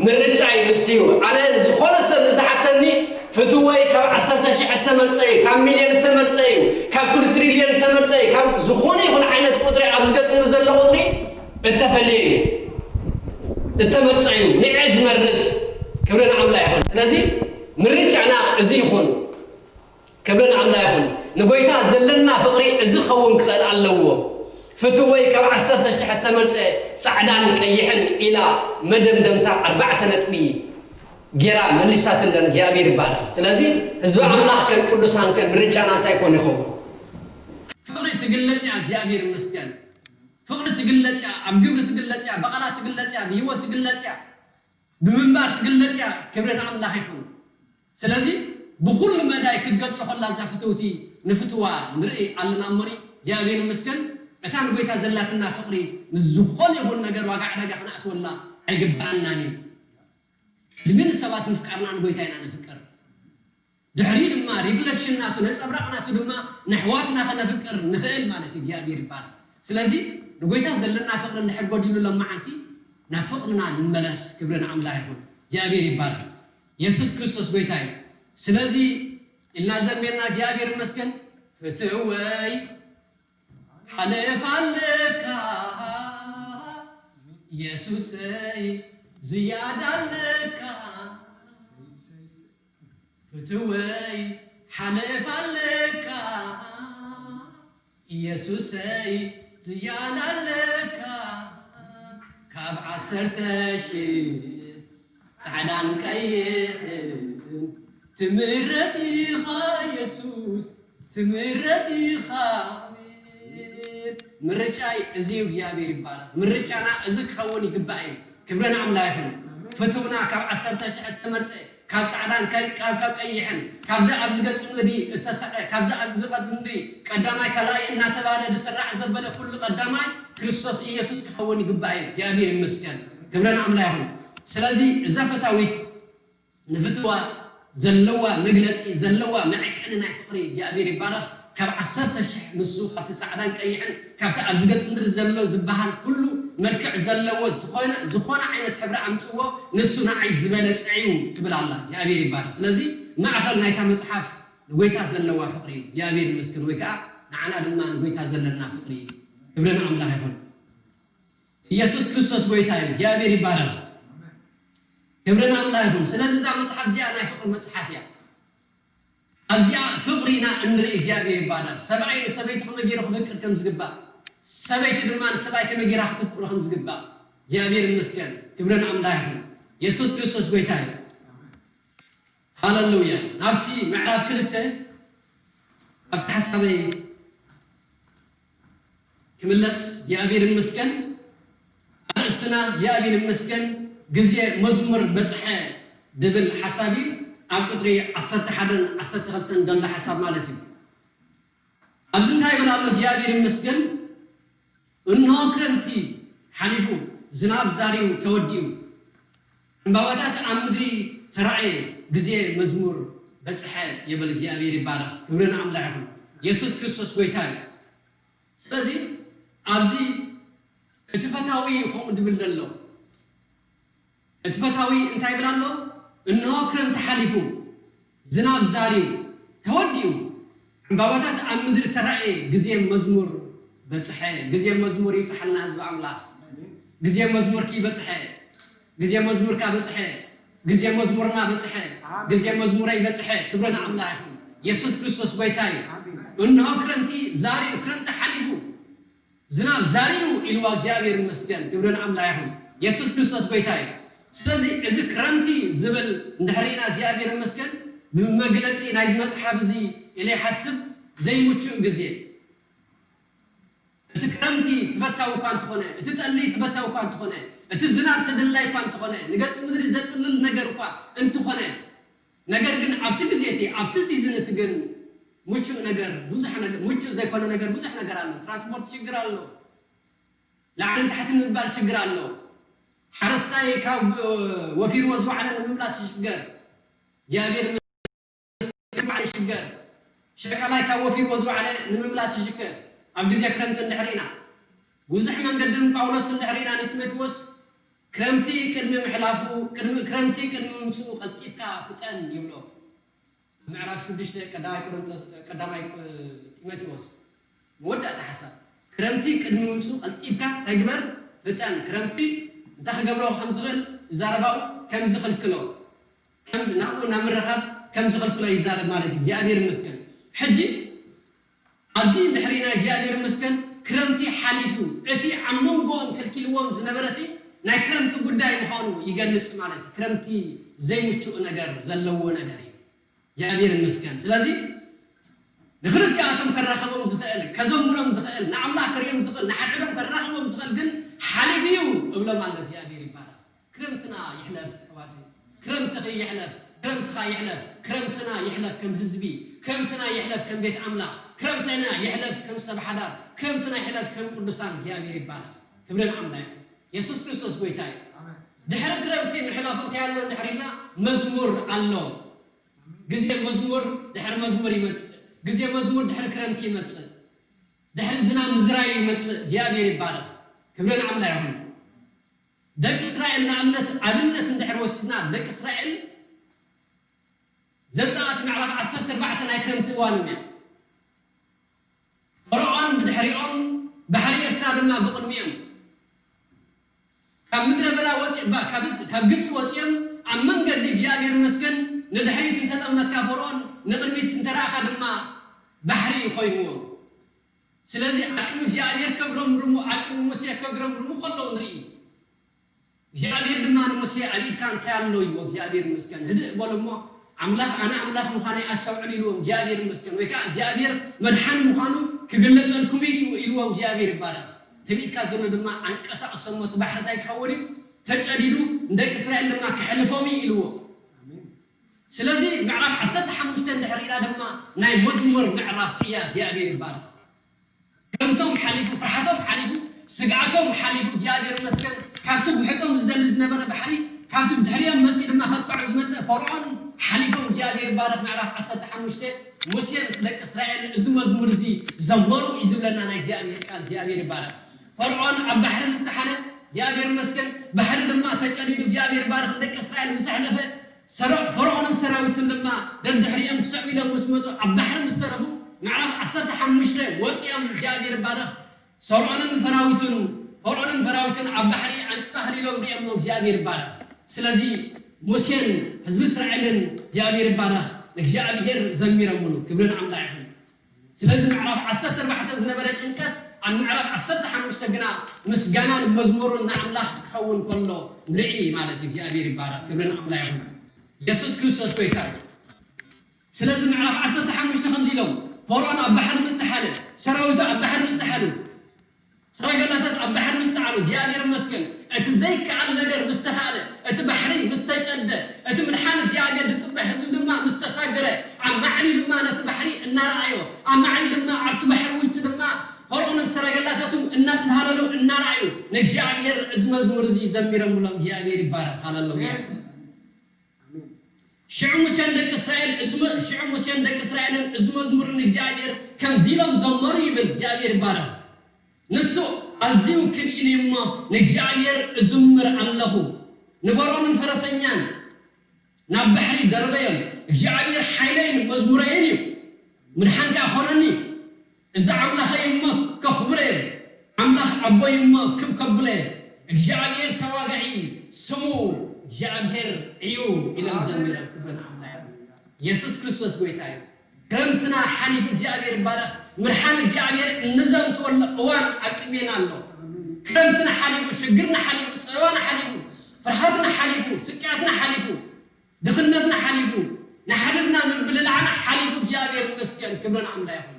ምርጫይ ንሱ እዩ። ኣነ ዝኾነ ሰብ ንዝሓተኒ ፍትወይ ካብ ዓሰርተ ሽሕ እተመርጸ እዩ፣ ካብ ሚልዮን እተመርጸ እዩ፣ ካብ ኩሉ ትሪልዮን እተመርጸ እዩ፣ ካብ ዝኾነ ይኹን ዓይነት ቁጽሪ ኣብ ዝገጥሙ ዘሎ ቁጽሪ እተፈለየ እዩ፣ እተመርጸ እዩ። ንዐ ዝመርጽ ክብሪ ንኣምላ ይኹን። ስለዚ ምርጫና እዚ ይኹን። ክብሪ ንኣምላ ይኹን። ንጎይታ ዘለና ፍቕሪ እዚ ክኸውን ክኽእል ኣለዎ። ፍትወይ ካብ ዓሰርተ ሽሕ እተመርጸ ጻዕዳን ቀይሕን ኢላ መደምደምታ ኣርባዕተ ነጥቢ ጌራ መሊሳትለን እግዚኣብሔር ይባረኽ። ስለዚ ህዝቢ ኣምላኽ ከን ቅዱሳን ከን ምርጫና እንታይ ኮን ይኸውን? ፍቕሪ ትግለጽ እያ። እግዚኣብሔር ይመስገን። ፍቕሪ ትግለጽ እያ። ኣብ ግብሪ ትግለጽ እያ። ብቓላት ትግለጽ እያ። ብህይወት ትግለጽ እያ። ብምንባር ትግለጽ እያ። ክብሪ ንኣምላኽ ይኹን። ስለዚ ብኹሉ መዳይ ክትገልጾ ከላ እዛ ፍትውቲ ንፍትዋ ንርኢ ኣለና እሞኒ እግዚኣብሔር ይመስገን። እታ ንጎይታ ዘላትና ፍቕሪ ምስ ዝኾነ ይኹን ነገር ዋጋ ዕዳጋ ክነእትወላ ኣይግባኣናን እዩ። ቅድሚ ንሰባት ምፍቃርና ንጎይታ ኢና ነፍቅር። ድሕሪ ድማ ሪፍለክሽን ናቱ ነጸብራቕ ናቱ ድማ ንሕዋትና ከነፍቅር ንኽእል ማለት እዩ። እግዚኣብሔር ይባረኽ። ስለዚ ንጎይታ ዘለና ፍቕሪ እንድሕር ጎዲሉ ለማዓንቲ ናብ ፍቕርና ንመለስ። ክብሪ ንኣምላኽ ይኹን። እግዚኣብሔር ይባረኽ። የሱስ ክርስቶስ ጎይታ እዩ። ስለዚ ኢልና ዘሜና እግዚኣብሔር ይመስገን። ፍትወይ ሓለፍ ኣለካ የሱሰይ ዝያዳ ኣለካ ፍትወይ ሓለፍ ኣለካ ኢየሱሰይ ዝያዳ ኣለካ ካብ ዓሰርተ ሽሕ ጻዕዳን ቀይሕን ትምረጽ ኢኻ የሱስ ትምረጽ ኢኻ ኣሜን። ምርጫይ እዚ እዩ እግዚኣብሔር ይባረክ። ምርጫና እዚ ክኸውን ይግባእ እዩ። ክብሪ ንኣምላ ይኹን። ፍትውና ካብ ዓሰርተ ሽሕ እተመርጸ ካብ ጻዕዳን ካብ ቀይሕን ካብዚ ኣብዚ ገጽ ምድሪ እተሰዐ ካብዚ ኣብዚ ቀጽ ምድሪ ቀዳማይ ካልኣይ እናተባለ ዝስራዕ ዘበለ ኩሉ ቀዳማይ ክርስቶስ ኢየሱስ ክኸውን ይግባእ እዩ። እግዚኣብሔር ይመስገን። ክብረን ኣምላ ይኹን። ስለዚ እዛ ፈታዊት ንፍትዋ ዘለዋ መግለጺ ዘለዋ መዐቀኒ ናይ ፍቕሪ እግዚኣብሔር ይባረኽ። ካብ ዓሰርተ ሽሕ ንሱ ካብቲ ጻዕዳን ቀይሕን ካብቲ ኣብዚ ገጽ ምድሪ ዘሎ ዝበሃል ኩሉ መልክዕ ዘለዎ ዝኾነ ዓይነት ሕብሪ ኣምጽዎ ንሱ ንዓይ ዝበለጸ እዩ ትብል ኣላ እግዚኣብሔር ይባረኽ። ስለዚ ማእኸል ናይታ መጽሓፍ ንጎይታ ዘለዋ ፍቕሪ እግዚኣብሔር ይመስገን ወይ ከዓ ንዓና ድማ ንጎይታ ዘለና ፍቕሪ ክብሪ ንኣምላኽ ይኹን። ኢየሱስ ክርስቶስ ጎይታ እዩ። እግዚኣብሔር ይባረኽ። ክብሪ ንኣምላኽ ይኹን። ስለዚ እዛ መጽሓፍ እዚኣ ናይ ፍቕሪ መጽሓፍ እያ። ኣብዚኣ ፍቕሪ ኢና እንርኢ እግዚኣብሔር ይባረኽ። ሰብኣይ ንሰበይቱ ከመይ ገይሩ ክፍቅር ከም ዝግባእ ሰበይቲ ድማ ንሰብኣይ ከመይ ገይራ ክትፍቅሮ ከም ዝግባእ እግዚኣብሔር ይመስገን። ክብሪ ንኣምላኽ ይኹን። የሱስ ክርስቶስ ጎይታ እዩ። ሃለሉያ። ናብቲ ምዕራፍ ክልተ ኣብቲ ሓሳበይ ክምለስ እግዚኣብሔር ይመስገን። ኣርእስና እግዚኣብሔር ይመስገን ግዜ መዝሙር በፅሐ ድብል ሓሳብ እዩ። ኣብ ቁፅሪ ዓሰርተ ሓደን ዓሰርተ ክልተን ደሎ ሓሳብ ማለት እዩ። ኣብዚ እንታይ ይብል ኣሎ እግዚኣብሔር ይመስገን። እንሆ ክረምቲ ሓሊፉ ዝናብ ዛርዩ ተወዲኡ ዕምባባታት ኣብ ምድሪ ተራእየ ግዜ መዝሙር በፅሐ ይብል እግዚኣብሔር ይባረኽ። ክብሪ ንኣምላኽ ይኹን። የሱስ ክርስቶስ ጎይታ እዩ። ስለዚ ኣብዚ እቲ ፈታዊ ከምኡ ድብል ዘሎ፣ እቲ ፈታዊ እንታይ ይብል ኣሎ? እንሆ ክረምቲ ሓሊፉ፣ ዝናብ ዛርዩ፣ ተወዲኡ፣ ዕምባባታት ኣብ ምድሪ ተራእየ፣ ግዜ መዝሙር በጽሐ። ግዜ መዝሙር ይብጽሓልና ህዝቢ ኣምላኽ። ግዜ መዝሙርኪ በጽሐ። ግዜ መዝሙርካ በጽሐ። ግዜ መዝሙርና በጽሐ። ግዜ መዝሙረይ በጽሐ። ክብሪ ንኣምላኽ ይኹን። የሱስ ክርስቶስ ጎይታ እዩ። እንሆ ክረምቲ ዛርዩ፣ ክረምቲ ሓሊፉ፣ ዝናብ ዛርዩ ኢልዋ። እግዚኣብሔር ይመስገን። ክብሪ ንኣምላኽ ይኹን። የሱስ ክርስቶስ ጎይታ እዩ። ስለዚ እዚ ክረምቲ ዝብል እንድሕር ኢና እግዚኣብሔር ይመስገን ብመግለጺ ናይዚ መጽሓፍ እዚ ኢለ ይሓስብ ዘይምቹእ ግዜ። እቲ ክረምቲ ትፈታዊ እኳ እንተኾነ፣ እቲ ጠሊ ትፈታዊ እኳ እንተኾነ፣ እቲ ዝናብ ተደላይ እኳ እንተኾነ፣ ንገጽ ምድሪ ዘጥልል ነገር እኳ እንተኾነ፣ ነገር ግን ኣብቲ ግዜ እቲ ኣብቲ ሲዝን እቲ ግን ምቹእ ነገር ብዙሕ ነገር ምቹእ ዘይኮነ ነገር ብዙሕ ነገር ኣሎ። ትራንስፖርት ሽግር ኣሎ። ላዕልን ታሕትን ምባል ሽግር ኣሎ። ሓረስታይ ካብ ወፊርዎ ዝወዓለ ንምምላስ ይሽገር። እግዚኣብሔር ይመስገን ይሽገር። ሸቃላይ ካብ ወፊርዎ ዝወዓለ ንምምላስ ይሽገር። ኣብ ግዜ ክረምቲ እንድሕር ኢና ብዙሕ መንገዲ ንጳውሎስ እንድሕር ኢና ንጢሞቴዎስ ክረምቲ ቅድሚ ምሕላፉ ቅድሚ ክረምቲ ቅድሚ ምምፅኡ ቀልጢፍካ ፍጠን ይብሎ። ምዕራፍ ሽዱሽተ ቀዳማይ ቆሮንቶስ ቀዳማይ ጢሞቴዎስ መወዳእታ ሓሳብ ክረምቲ ቅድሚ ምምፅኡ ቀልጢፍካ እንታይ ግበር ፍጠን። ክረምቲ እንታይ ክገብሮ ከም ዝኽእል ይዛረባኡ ከም ዝኽልክሎ ናብኡ ናብ ምርኻብ ከም ዝኸልክሎ ይዛረብ ማለት እዩ። እግዚኣብሔር ይመስገን። ሕጂ ኣብዚ ድሕሪ ናይ እግዚኣብሔር ይመስገን ክረምቲ ሓሊፉ እቲ ኣብ መንጎኦም ከልኪልዎም ዝነበረ ሲ ናይ ክረምቲ ጉዳይ ምዃኑ ይገልጽ ማለት እዩ። ክረምቲ ዘይምቹእ ነገር ዘለዎ ነገር እዩ። እግዚኣብሔር ይመስገን። ስለዚ ንክልቲኣቶም ከራኸቦም ዝኽእል ከዘምሮም ዝኽእል ንኣምላኽ ከርእዮም ዝኽእል ንሓድሕዶም ከራኸቦም ዝኽእል ግን ሓሊፉ እዩ እብሎም ኣሎ። እግዚኣብሔር ይባረኽ። ክረምትና ይሕለፍ ኣሕዋተይ። ክረምትኺ ይሕለፍ። ክረምትኻ ይሕለፍ። ክረምትና ይሕለፍ ከም ህዝቢ። ክረምትና ይሕለፍ ከም ቤት ኣምላኽ። ክረምትና ይሕለፍ ከም ሰብ ሓዳር። ክረምትና ይሕለፍ ከም ቅዱሳን። እግዚኣብሔር ይባረኽ። ክብሪ ንኣምላኽ ይኹን። የሱስ ክርስቶስ ጎይታ እዩ። ድሕሪ ክረምቲ ምሕላፉ እንታይ ኣሎ እንድሕር ኢልና መዝሙር ኣሎ። ግዜ መዝሙር ድሕሪ መዝሙር ይመጽእ። ግዜ መዝሙር ድሕሪ ክረምቲ ይመጽእ። ድሕሪ ዝናብ ምዝራይ ይመጽእ። እግዚኣብሔር ይባረኽ። ክብሪ ንኣምላኽ ይኹን። ደቂ እስራኤል ንኣብነት ኣብነት እንድሕር ወሲድና ደቂ እስራኤል ዘጸኣት ምዕራፍ ዓሰርተ ኣርባዕተ ናይ ክረምቲ እዋን እያ። ፈርዖን ብድሕሪኦም ባሕሪ ኤርትራ ድማ ብቕድሚኦም ካብ ምድረ በዳ ወፂ ካብ ግብፂ ወፂኦም ኣብ መንገዲ እግዚኣብሔር መስገን ንድሕሪት እንተጠመትካ ፈርዖን ንቕድሚት እንተረኣኻ ድማ ባሕሪ ኮይንዎም። ስለዚ ኣቅሚ እግዚኣብሔር ከግረምርሙ ኣቅሚ ሙሴ ከግረምርሙ ከለዉ ንርኢ። እግዚኣብሔር ድማ ንሙሴ ኣብ ኢድካ እንታይ ኣሎ ይዎ እግዚኣብሔር ይመስገን ህድእ በሉ እሞ ኣምላኽ ኣነ ኣምላኽ ምዃነይ ኣስተውዕሉ ኢልዎም እግዚኣብሔር ይመስገን ወይ ከዓ እግዚኣብሔር መድሓኒ ምዃኑ ክግለፀልኩም እዩ ኢልዎም እግዚኣብሔር ይባረኽ። እቲ ብኢድካ ዘሎ ድማ ኣንቀሳቕሶ እሞ እቲ ባሕሪ እንታይ ክኸውን እዩ ተጨዲዱ ንደቂ እስራኤል ድማ ክሕልፎም እዩ ኢልዎ። ስለዚ ምዕራፍ ዓሰርተ ሓሙሽተ እንድሕር ኢላ ድማ ናይ መዝሙር ምዕራፍ እያ እግዚኣብሔር ይባረኽ። ከምቶም ሓሊፉ ፍርሓቶም ሓሊፉ ስግኣቶም ሓሊፉ እግዚኣብሔር መስገን ካብቲ ውሕጦም ዝደሊ ዝነበረ ባሕሪ ካብቲ ብድሕሪኦም መፂኡ ድማ ከጥቅዖም ዝመፀ ፈርዖን ሓሊፎም እግዚኣብሔር ይባረኽ። ምዕራፍ ዓሰርተ ሓሙሽተ ሙሴ ምስ ደቂ እስራኤል እዚ መዝሙር እዚ ዘመሩ እዩ ዝብለና ናይ እግዚኣብሔር ቃል እግዚኣብሔር ይባረኽ። ፈርዖን ኣብ ባሕሪ ምስ ተሓለ እግዚኣብሔር መስገን ባሕሪ ድማ ተጨዲዱ እግዚኣብሔር ይባረኽ ንደቂ እስራኤል ምስ ኣሕለፈ ፈርዖንን ሰራዊቱን ድማ ደድሕሪኦም ክስዕቡ ኢሎም ምስ መፁ ኣብ ባሕሪ ምስ ተረፉ ምዕራፍ ዓሰርተ ሓሙሽተ ወፂኦም እግዚኣብሔር ይባረኽ። ፈርዖንን ፈራዊቱን ፈርዖንን ፈራዊቱን ኣብ ባሕሪ ኣንፅባህል ኢሎም ሪኦሞ እግዚኣብሔር ይባረኽ። ስለዚ ሙሴን ህዝቢ እስራኤልን እግዚኣብሔር ይባረኽ ንእግዚኣብሔር ዘሚሮምሉ ክብሪ ንኣምላኽ ይኹን። ስለዚ ምዕራፍ ዓሰርተ ኣርባዕተ ዝነበረ ጭንቀት ኣብ ምዕራፍ ዓሰርተ ሓሙሽተ ግና ምስጋናን መዝሙሩን ንኣምላኽ ክኸውን ከሎ ንርኢ ማለት እዩ። እግዚኣብሔር ይባረኽ ክብሪ ንኣምላኽ ይኹን። የሱስ ክርስቶስ ጎይታ እዩ። ስለዚ ምዕራፍ ዓሰርተ ሓሙሽተ ከምዚ ኢሎም ፈርዖን ኣብ ባሕሪ ምተሓለ ሰራዊቱ ኣብ ባሕሪ ምተሓሉ ሰረገላታት ኣብ ባሕሪ ምስ ተዓሉ እግዚኣብሔር ይመስገን እቲ ዘይከኣል ነገር ምስ ተኻእለ እቲ ባሕሪ ምስ ተጨደ እቲ ምድሓን እግዚኣብሔር ዝፅበ ህዝቢ ድማ ምስ ተሳገረ ኣብ ማዕሪ ድማ ነቲ ባሕሪ እናረኣዮ ኣብ ማዕሪ ድማ ኣብቲ ባሕሪ ውሽጢ ድማ ፈርዖንን ሰረገላታቱም እናተባሃለሉ እናረኣዩ ንእግዚኣብሔር እዚ መዝሙር እዚ ዘሚሮምሎም እግዚኣብሔር ይባረኽ። ሃለሉያ። ሽዑ ሙሴን ደቂ እስራኤል እዚ መ- ሽዑ ሙሴን ደቂ እስራኤልን እዚ መዝሙር ንእግዚኣብሔር ከምዚ ኢሎም ዘመሩ ይብል እግዚኣብሔር ይባረኽ። ንሱ ኣዝዩ ክብ ኢሉ እሞ ንእግዚኣብሔር እዝምር ኣለኹ። ንፈርዖንን ፈረሰኛን ናብ ባሕሪ ደርበዮም። እግዚኣብሔር ሓይለይን መዝሙረይን እዩ፣ ምድሓን ከኣ ኾነኒ። እዚ ኣምላኸይ እሞ ከኽብሮ እየ፣ ኣምላኽ ኣቦይ እሞ ክብ ከብሎ እየ። እግዚኣብሔር ተዋጋዒ ስሙ እግዚኣብሔር እዩ ኢሎም ዘሚሮም። ክብሪ ንኣምላኽ። የሱስ ክርስቶስ ጎይታ እዩ። ክረምትና ሓሊፉ እግዚኣብሔር ይባረኽ። ምድሓን እግዚኣብሔር እንዘንትወሉ እዋን ኣብ ቅድሜና ኣሎ። ክረምትና ሓሊፉ፣ ሽግርና ሓሊፉ፣ ጸበባና ሓሊፉ፣ ፍርሃትና ሓሊፉ፣ ስቅያትና ሓሊፉ፣ ድኽነትና ሓሊፉ፣ ናሕርትና ምብልላዕና ሓሊፉ እግዚኣብሔር ይመስገን። ክብሪ ንኣምላኽ ይኹን።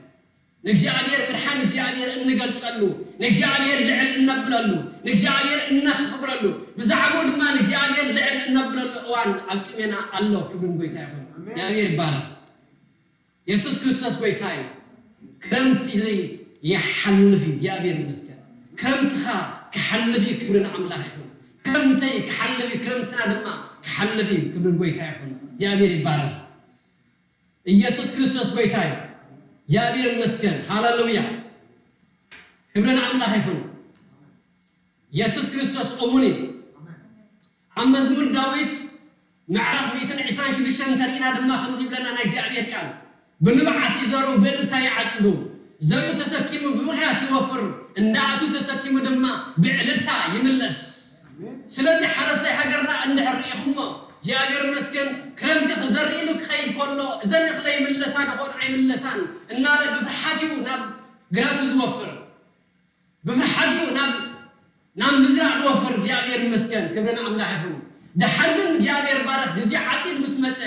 ንእግዚኣብሔር ምድሓን እግዚኣብሔር እንገልጸሉ፣ ንእግዚኣብሔር ልዕል እነብለሉ፣ ንእግዚኣብሔር እነኽብረሉ፣ ብዛዕባኡ ድማ ንእግዚኣብሔር ልዕል እነብለሉ እዋን ኣብ ቅድሜና ኣሎ። ክብርን ጎይታ ይኹን። ኣሜን። እግዚኣብሔር ይባረኽ። የሱስ ክርስቶስ ጎይታ እዩ። ክረምቲ ይሓልፍ እዩ። እግዚኣብሔር ይመስገን። ክረምትኻ ክሓልፍ እዩ። ክብሪ ንኣምላኽ ይኹን። ክረምተይ ክሓልፍ እዩ። ክረምትና ድማ ክሓልፍ እዩ። ክብርን ጎይታ ይኹን። እግዚኣብሔር ይባረኽ። ኢየሱስ ክርስቶስ ጎይታ እዩ። እግዚኣብሔር ይመስገን። ሃሌሉያ። ክብሪ ንኣምላኽ ይኹን። የሱስ ክርስቶስ እሙን እዩ። ኣብ መዝሙር ዳዊት ምዕራፍ ሚእትን ዕስራን ሽዱሽተን እንተሪእና ድማ ከምዚ ይብለና ናይ እግዚኣብሔር ቃል፣ "ብንብዓት ይዘርኡ ብእልልታ ይዓጽዱ፣ ዘርኡ ተሰኪሙ ብምኽያት ይወፍር፣ እንዳኣቱ ተሰኪሙ ድማ ብእልልታ ይምለስ።" ስለዚ ሓረስታይ ሃገርና እንድሕር ርኢኹሞ፣ እግዚኣብሔር ይመስገን፣ ክረምቲ ክዘርእ ኢሉ ክኸይድ ከሎ፣ እዘን እኽለ ይምለሳ ዶ ኾን ኣይምለሳን እናለ ብፍርሓት እዩ ናብ ግራቱ ዝወፍር። ብፍርሓት እዩ ናብ፣ ናብ ምዝራእ ዝወፍር። እግዚኣብሔር ይመስገን፣ ክብሪ ንኣምላኽ ይኹን። ደሓር ግን እግዚኣብሔር ባረኽ፣ ግዜ ዓጺድ ምስ መጸ፣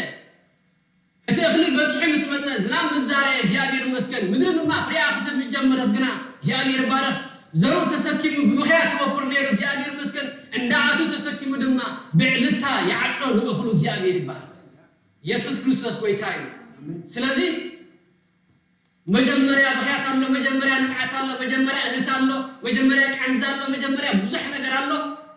እቲ እኽሊ በጺሑ ምስ መጸ፣ ዝናብ ምስ ዛረየ፣ እግዚኣብሔር ይመስገን፣ ምድሪ ድማ ፍሬኣ ክትህብ ምስ ጀመረት ግና፣ እግዚኣብሔር ባረኽ፣ ዘርኡ ተሰኪሙ ብምኽያት ይወፍር ነይሩ፣ እግዚኣብሔር ይመስገን፣ እንዳኣቱ ተሰኪሙ ድማ ብዕልታ ይዓጽዶ ንእኽሉ። እግዚኣብሔር ይባረኽ። የሱስ ክርስቶስ ጎይታ እዩ። ስለዚ መጀመርያ ብኽያት ኣሎ፣ መጀመርያ ንብዓት ኣሎ፣ መጀመርያ እህት ኣሎ፣ መጀመርያ ቃንዛ ኣሎ፣ መጀመርያ ብዙሕ ነገር ኣሎ።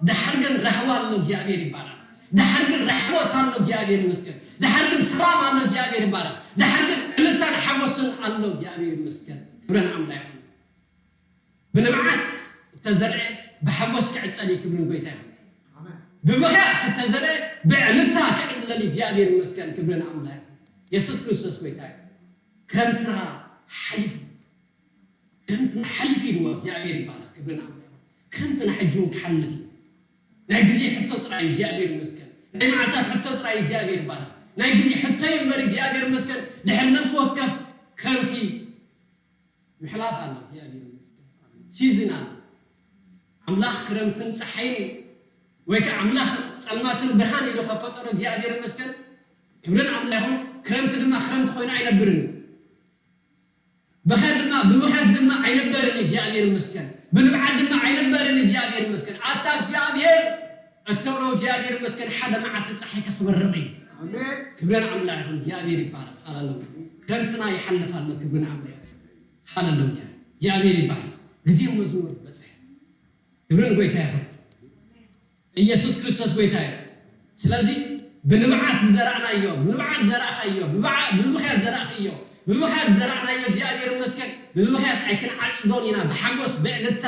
ደሓር ግን ራህዋ ኣሎ፣ እግዚኣብሔር ይባረኽ። ደሓር ግን ራሕቦት ኣሎ፣ እግዚኣብሔር ይመስገን። ደሓር ግን ሰላም ኣሎ፣ እግዚኣብሔር ይባረኽ። ደሓር ግን ዕልልታን ሓጎስን ኣሎ፣ እግዚኣብሔር ይመስገን። ክብሪ ንኣምላኽ ይኹን። ብንብዓት እተዘርአ ብሓጎስ ክዕጸድ እዩ፣ ክብሪ ንጎይታ ይኹን። ብብኽያት እተዘርአ ብዕልልታ ክዕለል እዩ፣ እግዚኣብሔር ይመስገን። ክብሪ ንኣምላኽ ይኹን። የሱስ ክርስቶስ ጎይታ እዩ። ክረምትና ሓሊፉ፣ ክረምትና ሓሊፉ ኢልዎ፣ እግዚኣብሔር ይባረኽ። ክብሪ ንኣምላኽ። ክረምትና ሕጂ እውን ክሓልፍ እዩ። ናይ ግዜ ሕቶ ጥራይ እዩ፣ እግዚኣብሔር ይመስገን። ናይ መዓልታት ሕቶ ጥራይ እዩ፣ እግዚኣብሔር ይባረኽ። ናይ ግዜ ሕቶ እዩ እምበር፣ እግዚኣብሔር ይመስገን። ድሕሪ ነፍሲ ወከፍ ክረምቲ ምሕላፍ ኣሎ፣ እግዚኣብሔር ይመስገን። ሲዝን ኣሎ። ኣምላኽ ክረምትን ጸሓይን ወይ ከዓ ኣምላኽ ጸልማትን ብርሃን ኢሉ ከፈጠሮ እግዚኣብሔር ይመስገን። ክብርን ኣምላኽ ይኹን። ክረምቲ ድማ ክረምቲ ኮይኑ ኣይነብርን እዩ። ብኸት ድማ፣ ብብኸት ድማ ኣይንበርን እዩ፣ እግዚኣብሔር ይመስገን። ብንብዓት ድማ ኣይንበርን እዩ፣ እግዚኣብሔር ይመስገን። ኣታ እግዚኣብሔር እትብሎ እግዚኣብሔር ይመስገን፣ ሓደ መዓልቲ ጸሓይ ከኽበርቕ እዩ። ኣሜን። ክብርን ኣምላኽ ይኹን፣ እግዚኣብሔር ይባረኽ። ሃሌሉያ። ክረምትና ይሓልፍ ኣሎ፣ ክብርን ኣምላኽ ይኹን። ሃሌሉያ። እግዚኣብሔር ይባረኽ። ግዜ መዝሙር በጽሐ። ክብርን ጎይታ ይኹን። ኢየሱስ ክርስቶስ ጎይታ እዩ። ስለዚ ብንብዓት ዝዘራእናዮ፣ ብንብዓት ዘራእኻዮ፣ ብብዓ-፣ ብብኽያት ዘራእኽዮ፣ ብብኽያት ዘራእናዮ እግዚኣብሔር ይመስገን። ብብኽያት ኣይክንዓጽዶን ኢና። ብሓጎስ፣ ብዕልልታ፣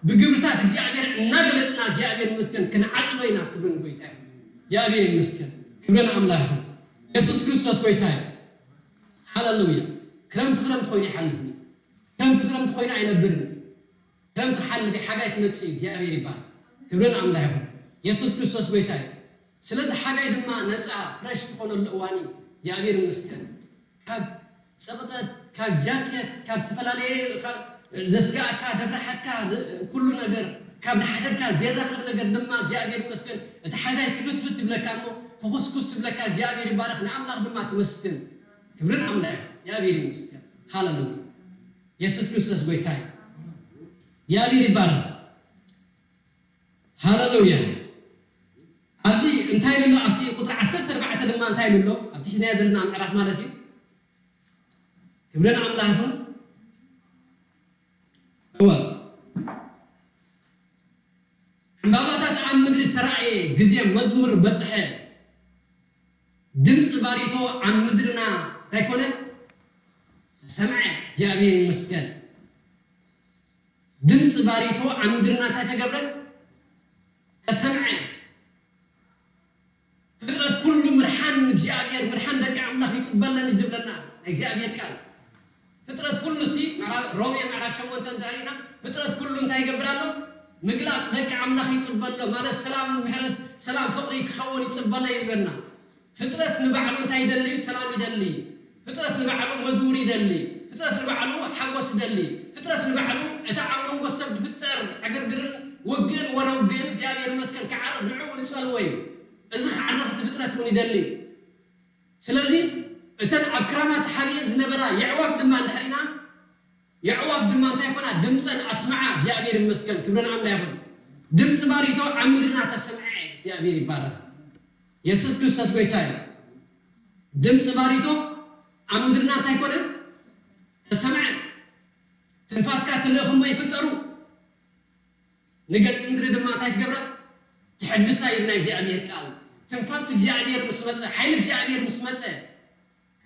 ብግብርታት እግዚኣብሔር እናገለጽና እግዚኣብሔር ይመስገን ክንዓጽዶ ኢና። ክብርን ጎይታ ይኹን። እግዚኣብሔር ይመስገን። ክብርን ኣምላኽ ይኹን። ኢየሱስ ክርስቶስ ጎይታ እዩ። ሃሌሉያ። ክረምቲ ክረምቲ ኮይኑ ይሓልፍ እዩ። ክረምቲ ክረምቲ ኮይኑ ኣይነብርን። ክረምቲ ሓልፍ፣ ሓጋይ ክመጽእ እዩ። እግዚኣብሔር ይባረኽ። ክብርን ኣምላኽ ይኹን። የሱስ ክርስቶስ ጎይታ እዩ። ስለዚ ሓጋይ ድማ ነጻ ፍረሽ ዝኾነሉ እዋን እዩ። እግዚኣብሔር ይመስገን። ካብ ጸቕጠት፣ ካብ ጃኬት፣ ካብ ዝተፈላለየ፣ ካብ ዘስጋእካ፣ ዘፍርሓካ፣ ኩሉ ነገር፣ ካብ ንሓደርካ ዘየራኽብ ነገር ድማ እግዚኣብሔር ይመስገን። እቲ ሓጋይ ክፍትፍት ይብለካ እሞ፣ ፍኹስኩስ ይብለካ። እግዚኣብሔር ይባረኽ። ንኣምላኽ ድማ ትመስገን። ክብርን ኣምላኽ ይኹን። እግዚኣብሔር ይመስገን። ሃሌሉያ። የሱስ ክርስቶስ ጎይታ እዩ። እግዚኣብሔር ይባረኽ። ሃሌሉያ። ኣብዚ እንታይ ኢሉ ኣሎ? ኣብቲ ቁጽሪ ዓሰርተ ኣርባዕተ ድማ እንታይ ኢሉ ኣሎ? ኣብቲ ሒዝናዮ ዘለና ምዕራፍ ማለት እዩ። ክብሪ ንኣምላኽ ይኹን። እወ። ዕምባባታት ኣብ ምድሪ ተራእየ፣ ግዜ መዝሙር በጽሐ፣ ድምጺ ባሪቶ ኣብ ምድርና እንታይ ኮነ? ተሰምዐ። እግዚኣብሔር ይመስገን። ድምፂ ባሪቶ ኣብ ምድርና እንታይ ተገብረ? ተሰምዐ። ፍጥረት ኩሉ ምርሓን እግዚኣብሔር፣ ምርሓን ደቂ ኣምላኽ ይጽበለን እዩ ዝብለና ናይ እግዚኣብሔር ቃል። ፍጥረት ኩሉ ሲ፣ ምዕራ-፣ ሮሜ ምዕራፍ ሸሞንተ እንተሪእና፣ ፍጥረት ኩሉ እንታይ ይገብር ኣሎ? ምግላጽ ደቂ ኣምላኽ ይጽበሎ፣ ማለት ሰላም፣ ምሕረት፣ ሰላም፣ ፍቕሪ ክኸውን ይጽበሎ ይብለና። ፍጥረት ንባዕሉ እንታይ ይደሊ እዩ? ሰላም ይደሊ። ፍጥረት ንባዕሉ መዝሙር ይደሊ። ፍጥረት ንባዕሉ ሓጎስ ይደሊ። ፍጥረት ንባዕሉ እታ ኣብ መንጎ ሰብ ዝፍጠር ዕግርግርን ውግእን ወረ ውግእን እግዚኣብሔር ይመስገን ክዓርፍ ንዕኡ ንጸልዎ እዩ። እዚ ክዓርፍ እቲ ፍጥረት እውን ይደሊ። ስለዚ እተን ኣብ ክራማት ሓቢአን ዝነበራ የዕዋፍ ድማ እንድሕር ኢና፣ የዕዋፍ ድማ እንታይ ኮና? ድምፀን ኣስምዓ። እግዚኣብሔር ይመስገን፣ ክብሪ ንኣምላኽ ይኹን። ድምፂ ባሪቶ ኣብ ምድርና ተሰምዐ። እግዚኣብሔር ይባረኽ። የሱስ ክርስቶስ ጎይታ እዩ። ድምፂ ባሪቶ ኣብ ምድርና እንታይ ኮነ? ተሰምዐ። ትንፋስካ ትልእኽ እሞ ይፍጠሩ። ንገጽ ምድሪ ድማ እንታይ ትገብራ? ትሕድሳ እዩ ናይ እግዚኣብሔር ቃል። ትንፋስ እግዚኣብሔር ምስ መጸ፣ ሓይሊ እግዚኣብሔር ምስ መጸ፣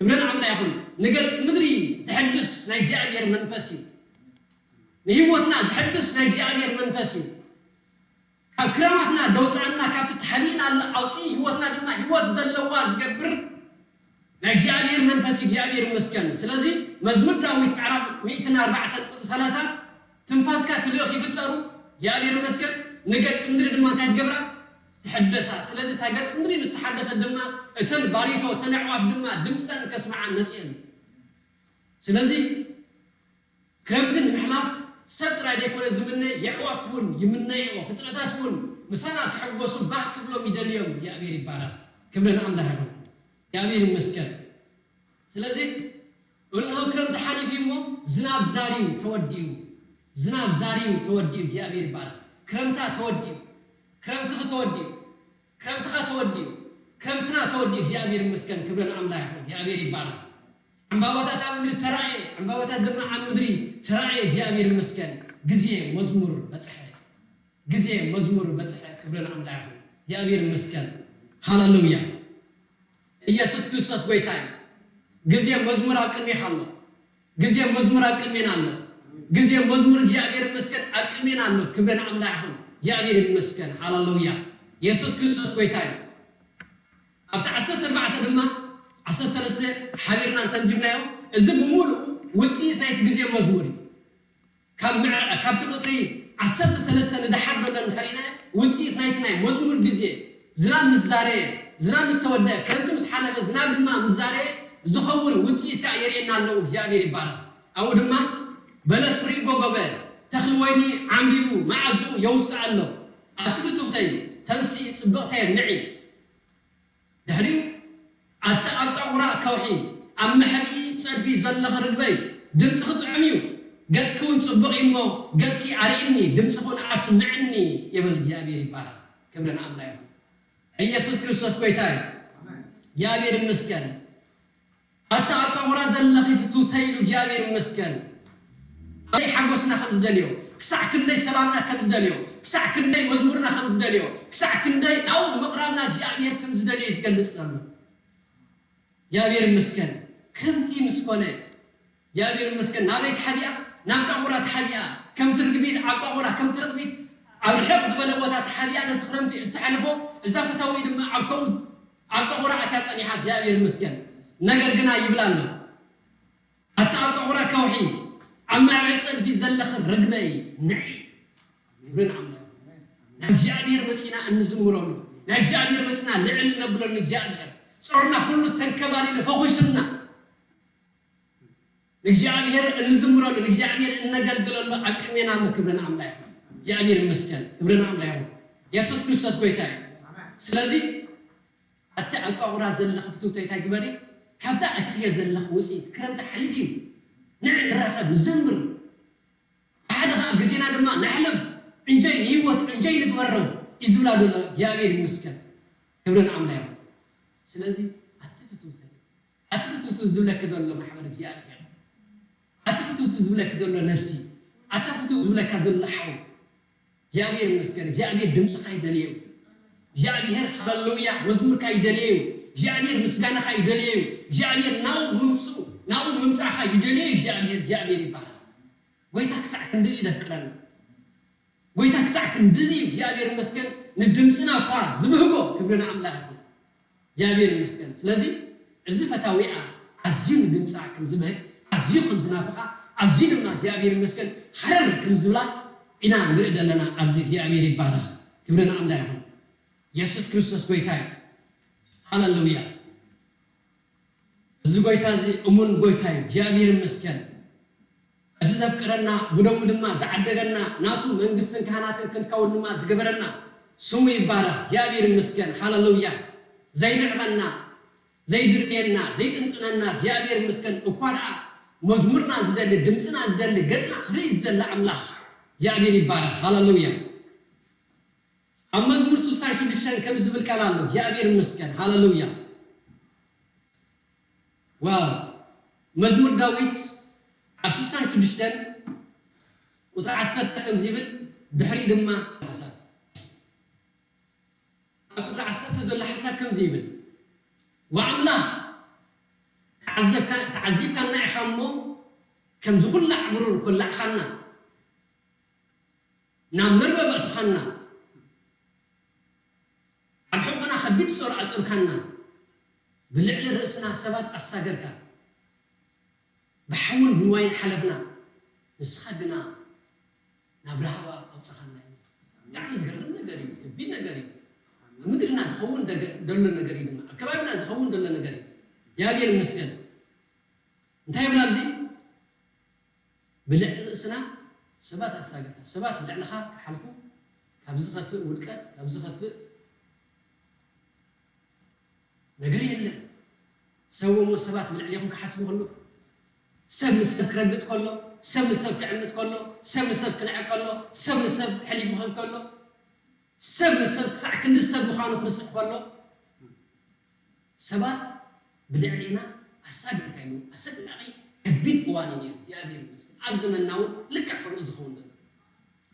ክብሪ ንኣምላኽ ይኹን። ንገጽ ምድሪ ዝሕድስ ናይ እግዚኣብሔር መንፈስ እዩ። ንህይወትና ዝሕድስ ናይ እግዚኣብሔር መንፈስ እዩ። ካብ ክራማትና ደውፅኣና፣ ካብቲ ተሓቢእናሉ ኣውፅኢ፣ ህይወትና ድማ ህይወት ዘለዋ ዝገብር ናይ እግዚኣብሔር መንፈስ እዩ። እግዚኣብሔር ይመስገን። ስለዚ መዝሙር ዳዊት ምዕራፍ ሚእትን ኣርባዕተን ቁጽሪ ሰላሳ፣ ትንፋስካ ትልእኽ ይፍጠሩ፣ እግዚኣብሔር ይመስገን፣ ንገጽ ምድሪ ድማ እንታይ ትገብራ? ትሕደሳ። ስለዚ እታ ገጽ ምድሪ ምስ ተሓደሰት ድማ እተን ባሪቶ፣ እተን ኣዕዋፍ ድማ ድምፀን ከስምዓ መጽየን። ስለዚ ክረምቲ ንምሕላፍ ሰብ ጥራይ ዘይኮነ ዝምነ፣ የዕዋፍ እውን ይምነይኦ፣ ፍጥረታት እውን ምሳና ክሕጎሱ ባህ ክብሎም ይደልዮም። እግዚኣብሔር ይባረኽ። ክብሪ ንኣምላኽ ይኹን። እግዚኣብሔር ይመስገን። ስለዚ እንሆ ክረምቲ ሓሊፉ እሞ ዝናብ ዛርዩ ተወዲኡ፣ ዝናብ ዛርዩ ተወዲኡ። እግዚኣብሔር ይባረኽ። ክረምታ ተወዲኡ፣ ክረምትኺ ተወዲኡ፣ ክረምትኻ ተወዲኡ፣ ክረምትና ተወዲኡ። እግዚኣብሔር ይመስገን። ክብሪ ንኣምላኽ ይኹን። እግዚኣብሔር ይባረኽ። ዕምባባታት ኣብ ምድሪ ተራእየ፣ ዕምባባታት ድማ ኣብ ምድሪ ተራእየ። እግዚኣብሔር ይመስገን። ግዜ መዝሙር በጽሐ፣ ግዜ መዝሙር በጽሐ። ክብሪ ንኣምላኽ ይኹን። እግዚኣብሔር ይመስገን። ሃሌሉያ። ኢየሱስ ክርስቶስ ጎይታ እዩ። ግዜ መዝሙር ኣብ ቅድሜኻ ኣሎ። ግዜ መዝሙር ኣብ ቅድሜና ኣሎ። ግዜ መዝሙር እግዚኣብሔር ይመስገን ኣብ ቅድሜና ኣሎ። ክብሪ ንኣምላኽ ይኹን። እግዚኣብሔር ይመስገን። ሃሌሉያ። ኢየሱስ ክርስቶስ ጎይታ እዩ። ኣብቲ ዓሰርተ ኣርባዕተ ድማ ዓሰርተ ሰለስተ ሓቢርና እንተንቢብናዮ፣ እዚ ብምሉኡ ውጽኢት ናይቲ ግዜ መዝሙር እዩ። ካብ ምዕ-፣ ካብቲ ቁጽሪ ዓሰርተ ሰለስተ ንደሓር ዘሎ እንድሕር ርኢና፣ ውጽኢት ናይቲ ናይ መዝሙር ግዜ፣ ዝናብ ምስ ዛረየ፣ ዝናብ ምስ ተወደአ፣ ክረምቲ ምስ ሓለፈ፣ ዝናብ ድማ ምስ ዛረየ ዝኸውን ውጽኢት ከኣ የርእየና ኣለዉ። እግዚኣብሔር ይባረኽ። ኣብኡ ድማ በለስ ፍሪኡ ጎጎበ፣ ተኽሊ ወይኒ ዓምቢቡ መዓዝኡ የውጽእ ኣሎ። ኣቲ ፍትውተይ፣ ተንስኢ፣ ጽብቕተየ፣ ንዒ። ድሕሪኡ፣ ኣቲ ኣብ ቃቑራ ከውሒ፣ ኣብ መሕብኢ ጸድፊ ዘለኺ ርግበይ፣ ድምጽኺ ጥዑም እዩ፣ ገጽኪ እውን ጽቡቕ እዩ እሞ፣ ገጽኪ ኣርእይኒ፣ ድምጽኺ እውን ኣስምዕኒ፣ ይብል። እግዚኣብሔር ይባረኽ። ክብሪ ንኣምላኽ ይኹን። ኢየሱስ ክርስቶስ ጎይታ እዩ። እግዚኣብሔር ይመስገን። ኣታ ኣብ ቃቑራ ዘለኺ ፍትውተይ ኢሉ እግዚኣብሔር ይመስገን። ክንደይ ሓጎስና ከም ዝደልዮ፣ ክሳዕ ክንደይ ሰላምና ከም ዝደልዮ፣ ክሳዕ ክንደይ መዝሙርና ከም ዝደልዮ፣ ክሳዕ ክንደይ ናብኡ ምቕራብና እግዚኣብሔር ከም ዝደልዮ እዩ ዝገልጽ ዘሎ። እግዚኣብሔር ይመስገን። ክረምቲ ምስ ኮነ፣ እግዚኣብሔር ይመስገን፣ ናበይ ተሓቢኣ? ናብ ቃቑራ ተሓቢኣ። ከምቲ ርግቢት ኣብ ቃቑራ፣ ከምቲ ርግቢት ኣብ ርሕቕ ዝበለ ቦታ ተሓቢኣ ነቲ ክረምቲ እተሕልፎ፣ እዛ ፈታዊ ድማ ኣብ ከምኡ ኣብ ቃቑራ ኣትያ ጸኒሓ፣ እግዚኣብሔር ይመስገን። ነገር ግና ይብል ኣሎ፣ ኣታ ኣብ ቃቑራ ከውሒ፣ ኣብ መዕበዒ ጸድፊ ዘለኺ ርግበይ፣ ንዒ። ክብሪ ንኣምላኽ። ንእግዚኣብሔር መጺና እንዝምረሉ፣ ንእግዚኣብሔር መጺና ልዕል እነብለሉ፣ ንእግዚኣብሔር ጾርና ኩሉ ተንከባሊሉ ፈኹስና፣ ንእግዚኣብሔር እንዝምረሉ፣ ንእግዚኣብሔር እነገልግለሉ ኣብ ቅድሜና ኣሎ። ክብሪ ንኣምላኽ ይኹን። እግዚኣብሔር ይመስገን። ክብሪ ንኣምላኽ ይኹን። የሱስ ክርስቶስ ጎይታ እዩ። ስለዚ ኣቲ ኣብ ቃቑራ ዘለኺ ፍትውተይ እንታይ ግበሪ? ካብታ ኣእቲኽዮ ዘለኺ ውፅኢት ክረምቲ ሓሊፉ እዩ። ንዒ ንራኸብ፣ ንዘምር። ብሓደ ከዓ ግዜና ድማ ነሕልፍ፣ እንጆይ ንህይወት፣ እንጆይ ንግበሮ እዩ ዝብላ ዘሎ። እግዚኣብሔር ይመስገን። ክብሪ ንኣምላኽ ይኹን። ስለዚ ኣቲ ፍትውተይ፣ ኣቲ ፍትውቱ ዝብለኪ ዘሎ ማሕበር እግዚኣብሔር፣ ኣቲ ፍትውቱ ዝብለኪ ዘሎ ነብሲ፣ ኣታ ፍትው ዝብለካ ዘሎ ሓው፣ እግዚኣብሔር ይመስገን። እግዚኣብሔር ድምፅኻ ይደልዮ። እግዚኣብሔር ሃለሉያ መዝሙርካ ይደልዮ። እግዚኣብሔር ምስጋናኻ ይደልዮ። እግዚኣብሔር ናብኡ ምምፅኡ፣ ናብኡ ምምፃእኻ ይደልዮ። እግዚኣብሔር፣ እግዚኣብሔር ይባረኽ። ጎይታ ክሳዕ ክንድዚ ይደፍቅረና። ጎይታ ክሳዕ ክንድዚ እዩ እግዚኣብሔር ይመስገን። ንድምፅና እኳ ዝብህጎ ክብሪ ንኣምላኽ ይኹን። እግዚኣብሔር ይመስገን። ስለዚ እዚ ፈታዊኣ ኣዝዩ ንድምፃ ከም ዝብህግ፣ ኣዝዩ ከም ዝናፍቓ፣ ኣዝዩ ድማ እግዚኣብሔር ይመስገን ሃረር ከም ዝብላ ኢና ንርኢ ዘለና። ኣብዚ እግዚኣብሔር ይባረኽ። ክብሪ ንኣምላኽ ይኹን። የሱስ ክርስቶስ ጎይታ እዩ። ሃለሉያ። እዚ ጎይታ እዚ እሙን ጎይታ እዩ። እግዚኣብሔር ይመስገን። እቲ ዘፍቅረና፣ ብደሙ ድማ ዝዓደገና፣ ናቱ መንግስትን ካህናትን ክንከውን ድማ ዝገበረና ስሙ ይባረኽ። እግዚኣብሔር ይመስገን። ሃለሉያ። ዘይንዕቐና፣ ዘይድርብየና፣ ዘይጥንጥነና እግዚኣብሔር ይመስገን። እኳ ደኣ መዝሙርና ዝደሊ፣ ድምፅና ዝደሊ፣ ገፅና ክርኢ ዝደሊ ኣምላኽ እግዚኣብሔር ይባረኽ። ሃለሉያ። ኣብ መዝሙር ስሳን ሽዱሽተን ከም ዝብል ቃል ኣሎ። እግዚኣብሔር ይመስገን። ሃለሉያ። ዋው። መዝሙር ዳዊት ኣብ ስሳን ሽዱሽተን ቁጥሪ ዓሰርተ ከም ዝብል፣ ድሕሪኡ ድማ ሓሳብ፣ ኣብ ቁጥሪ ዓሰርተ ዘሎ ሓሳብ ከም ዝብል፣ ወኣምላኽ ተዓዘብካ-፣ ተዓዚብካና ኢኻ እሞ፣ ከም ዝኹላዕ ብሩር ኮላዕኻና፣ ናብ መርበብ ኣእትኻና፣ ኣብ ሕቖና ከቢድ ጾር ኣጹርካና፣ ብልዕሊ ርእስና ሰባት ኣሳገርካ፣ ብሓውን ብማይን ሓለፍና፣ ንስኻ ግና ናብ ራህዋ ኣውጻኻና እዩ። ብጣዕሚ ዝገርም ነገር እዩ፣ ከቢድ ነገር እዩ። ኣብ ምድርና ዝኸውን ደገ-፣ ደሎ ነገር እዩ ድማ፣ ኣብ ከባቢና ዝኸውን ደሎ ነገር እዩ። እግዚኣብሔር ይመስገን። እንታይ ይብል ኣብዚ? ብልዕሊ ርእስና ሰባት ኣሳገርካ፣ ሰባት ብልዕልኻ ክሓልፉ፣ ካብ ዝኸፍእ ውድቀት፣ ካብ ዝኸፍእ ነገር የለን። ሰብ እሞ ሰባት ብልዕሌኹም ክሓስቡ ከሎ፣ ሰብ ንሰብ ክረግጥ ከሎ፣ ሰብ ንሰብ ክዕምት ከሎ፣ ሰብ ንሰብ ክነዕቅ ከሎ፣ ሰብ ንሰብ ሕሊፉ ክህብ ከሎ፣ ሰብ ንሰብ ክሳዕ ክንዲ ሰብ ምዃኑ ክርስዕ ከሎ፣ ሰባት ብልዕሌና ኣሳገርካ ኢሉ ኣሰቃቒ ከቢድ እዋን እዩ ነይሩ። እግዚኣብሔር ይመስገን። ኣብ ዘመንና እውን ልክዕ ከምኡ ዝኸውን ዘሎ።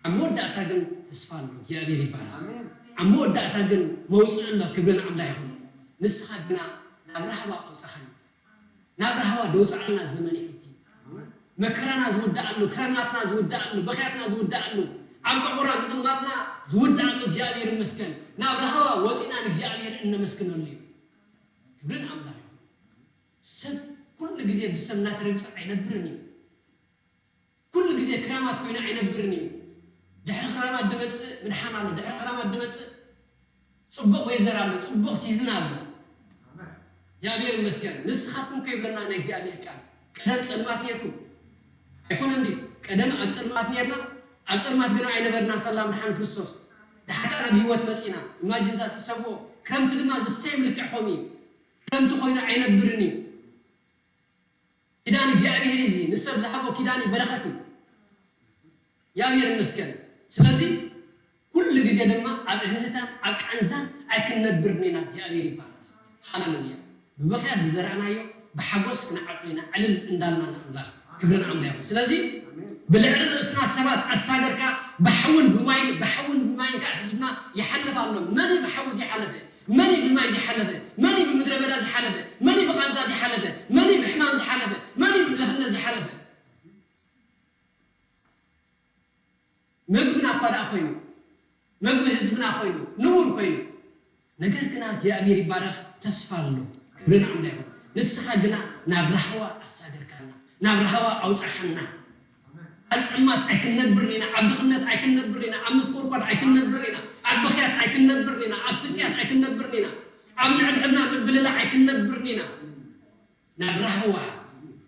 ኣብ መወዳእታ ግን ተስፋ ኣሎ። እግዚኣብሔር ይባረኽ። ኣሜን። ኣብ መወዳእታ ግን መውፅኢ ኣሎ። ክብሪ ንኣምላኽ ይኹን። ንስኻ ግና ናብ ራህዋ ኣውፃኻና። ናብ ራህዋ ደውፃኣልና ዘመን እዩ ሕጂ። መከራና ዝውዳኣሉ፣ ክረማትና ዝውዳኣሉ፣ በኽያትና ዝውዳኣሉ፣ ኣብ ቀቑራ ምቕማጥና ዝውዳኣሉ እግዚኣብሔር ይመስገን። ናብ ራህዋ ወፂና ንእግዚኣብሔር እነመስግነሉ እዩ። ክብሪ ንኣምላኽ ይኹን። ሰብ ኩሉ ግዜ ብሰብ እናተረግጸ ኣይነብርን እዩ። ኩሉ ግዜ ክራማት ኮይኑ ኣይነብርን እዩ። ድሕሪ ክራማት ድመጽእ ምድሓን ኣሎ። ድሕሪ ክራማት ድመጽእ ጽቡቕ ወይዘር ኣሎ። ጽቡቕ ሲዝን ኣሎ። እግዚኣብሔር ይመስገን። ንስኻትኩም ከይብለና ናይ እግዚኣብሔር ቃል። ቀደም ጸልማት ነርኩም። ኣይኮነን ድዩ? ቀደም ኣብ ጸልማት ነርና፣ ኣብ ጸልማት ግና ኣይነበርና። ሰላም ድሓን ክርስቶስ። ድሓር ከኣ ናብ ህይወት መጺና። ኢማጂን ዛት ሕሰብዎ። ክረምቲ ድማ ዘሰይም ልክዕ ከምኡ እዩ። ክረምቲ ኮይኑ ኣይነብርን እዩ። ኪዳን እግዚኣብሔር እዩ። እዚ ንሰብ ዝሃቦ ኪዳን እዩ፣ በረኸት እዩ። እግዚኣብሔር ይመስገን። ስለዚ ኩሉ ግዜ ድማ ኣብ እህህታን ኣብ ቃንዛን ኣይክንነብርን ኢና። እግዚኣብሔር ይባረኽ። ሃሌሉያ። ብበኽያት ዝዘራእናዮ ብሓጎስ ክንዓጽዶ ኢና፣ ዕልል እንዳልና ንኣምላኽ። ክብሪ ንኣምላኽ ይኹን። ስለዚ ብልዕሊ ርእስና ሰባት ኣሳገርካ፣ ብሓውን ብማይን፣ ብሓውን ብማይን ከዓ ህዝብና ይሓልፍ ኣሎ። መን እዩ ብሓዊ ዘይሓለፈ? መን እዩ ብማይ ዝሓለፈ? መን እዩ ብምድረ በዳ ዝሓለፈ? መን እዩ ብቓንዛ ዝሓለፈ? መን እዩ ብሕማም ዝሓለፈ? መን እዩ ብድኽነት ዝሓለፈ? መግብና እኳ ደኣ ኮይኑ፣ መግቢ ህዝብና ኮይኑ፣ ንቡር ኮይኑ፣ ነገር ግና እግዚኣብሔር ይባረኽ፣ ተስፋ ኣሎ። ክብሪ ንኣምላኽ ይኹን። ንስኻ ግና ናብ ራህዋ ኣሳገርካና፣ ናብ ራህዋ ኣውጻኻና። ኣብ ጸልማት ኣይክንነብርን ኢና፣ ኣብ ድኽነት ኣይክንነብርን ኢና፣ ኣብ ምስቁርቋር ኣይክንነብርን ኢና፣ ኣብ ብኽያት ኣይክንነብርን ኢና፣ ኣብ ስቅያት ኣይክንነብርን ኢና፣ ኣብ ንዕድሕድና ምብልላዕ ኣይክንነብርን ኢና። ናብ ራህዋ፣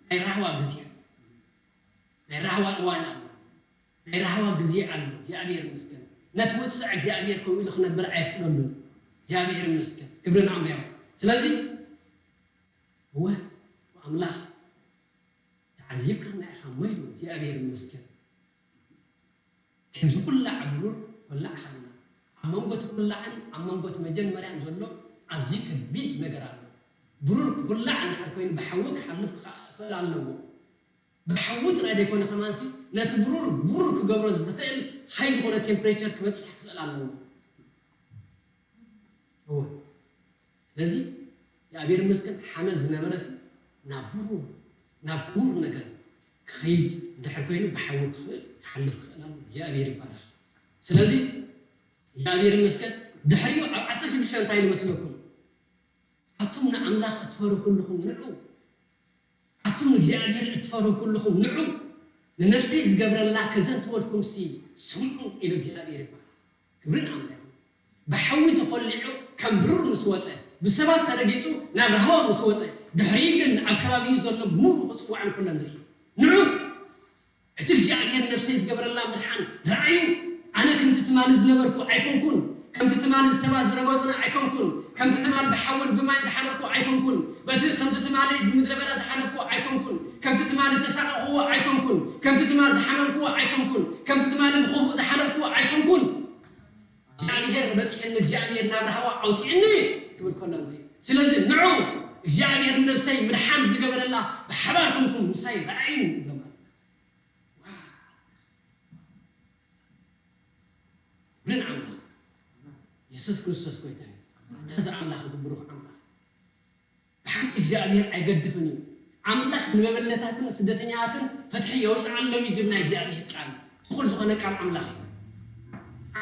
ናይ ራህዋ ግዜ፣ ናይ ራህዋ እዋን ኣሎ፣ ናይ ራህዋ ግዜ ኣሎ። እግዚኣብሔር ይመስገን። ነቲ ውጽዕ እግዚኣብሔር ከምኡ ኢሉ ክነብር ኣየፍቅደሉን። እግዚኣብሔር ይመስገን። ክብሪ ንኣምላኽ። ስለዚ እወ ኣምላኽ ተዓዚብካና ኢኻ እሞ ኢሉ እግዚኣብሔር ይመስገን። ከም ዝኹላዕ ብሩር ኮላዕኻና። ኣብ መንጎ እቲ ኩላዕን ኣብ መንጎ እቲ መጀመርያን ዘሎ ኣዝዩ ከቢድ ነገር ኣሎ። ብሩር ክኹላዕ እንድሕር ኮይኑ ብሓዊ ክሓልፍ ክኸ-፣ ክኽእል ኣለዎ። ብሓዊ ጥራይ ዘይኮነ ከማንሲ ነቲ ብሩር ብሩር ክገብሮ ዝኽእል ሃይ ዝኾነ ቴምፕሬቸር ክበጽሕ ክኽእል ኣለዎ። እወ። ስለዚ እግዚኣብሔር ይመስገን ሓመድ ዝነበረሲ ናብ ብሩር፣ ናብ ክቡር ነገር ክኸይድ እንድሕር ኮይኑ ብሓዊ ክኽእል፣ ክሓልፍ ክኽእል ኣሎ። እግዚኣብሔር ይባረኽ። ስለዚ እግዚኣብሔር ይመስገን። ድሕሪኡ ኣብ ዓሰርተ ሽዱሽተ እንታይ ይመስለኩም? ኣቱም ንኣምላኽ እትፈሩ ኩልኹም ንዑ፣ ኣቱም ንእግዚኣብሔር እትፈሩ ኩልኹም ንዑ፣ ንነፍሰይ ዝገብረላ ከዘንትወልኩምሲ ስምዑ ኢሉ እግዚኣብሔር ይባረኽ። ክብሪ ንኣምላኽ። ብሓዊ ተኾሊዑ ከም ብሩር ምስ ወፀ፣ ብሰባት ተረጊፁ ናብ ራህዋ ምስ ወፀ፣ ድሕሪኡ ግን ኣብ ከባቢኡ ዘሎ ብምሉእ ክፅዋዕ እንከሎ ንርኢ። ንዑ እቲ እግዚኣብሔር ነፍሰይ ዝገበረላ ምድሓን ረኣዩ። ኣነ ከምቲ ትማሊ ዝነበርኩ ኣይኮንኩን፣ ከምቲ ትማሊ ሰባት ዝረገጹኒ ኣይኮንኩን፣ ከምቲ ትማሊ ብሓውን ብማይ ዝሓለፍኩ ኣይኮንኩን፣ በቲ ከምቲ ትማሊ ብምድረ በዳ ዝሓለፍኩ ኣይኮንኩን፣ ከምቲ ትማሊ ዝተሳቐቕዎ ኣይኮንኩን፣ ከምቲ ትማሊ ዝሓመምክዎ ኣይኮንኩን፣ ከምቲ ትማሊ ብኽፉእ ዝሓለፍክዎ ኣይኮንኩን። እግዚኣብሔር በጺሕኒ፣ እግዚኣብሔር ናብ ራህዋ ኣውጺእኒ ክብል ከሎ ንርኢ። ስለዚ ንዑ እግዚኣብሔር ነፍሰይ ምድሓን ዝገበረላ ብሓባር ኮንኩም ምሳይ ረኣዩ ይብሎ ማለት እዩ። ብርን ኣምላኽ የሱስ ክርስቶስ ጎይታ እዩ። ኣታ እዚ ኣምላኽ እዚ ብሩኽ ኣምላኽ ብሓቂ እግዚኣብሔር ኣይገድፍን እዩ። ኣምላኽ ንመበለታትን ስደተኛታትን ፍትሒ የውፅኣሎም እዩ ዝብል ናይ እግዚኣብሔር ቃል ትኹል ዝኾነ ቃል ኣምላኽ እዩ።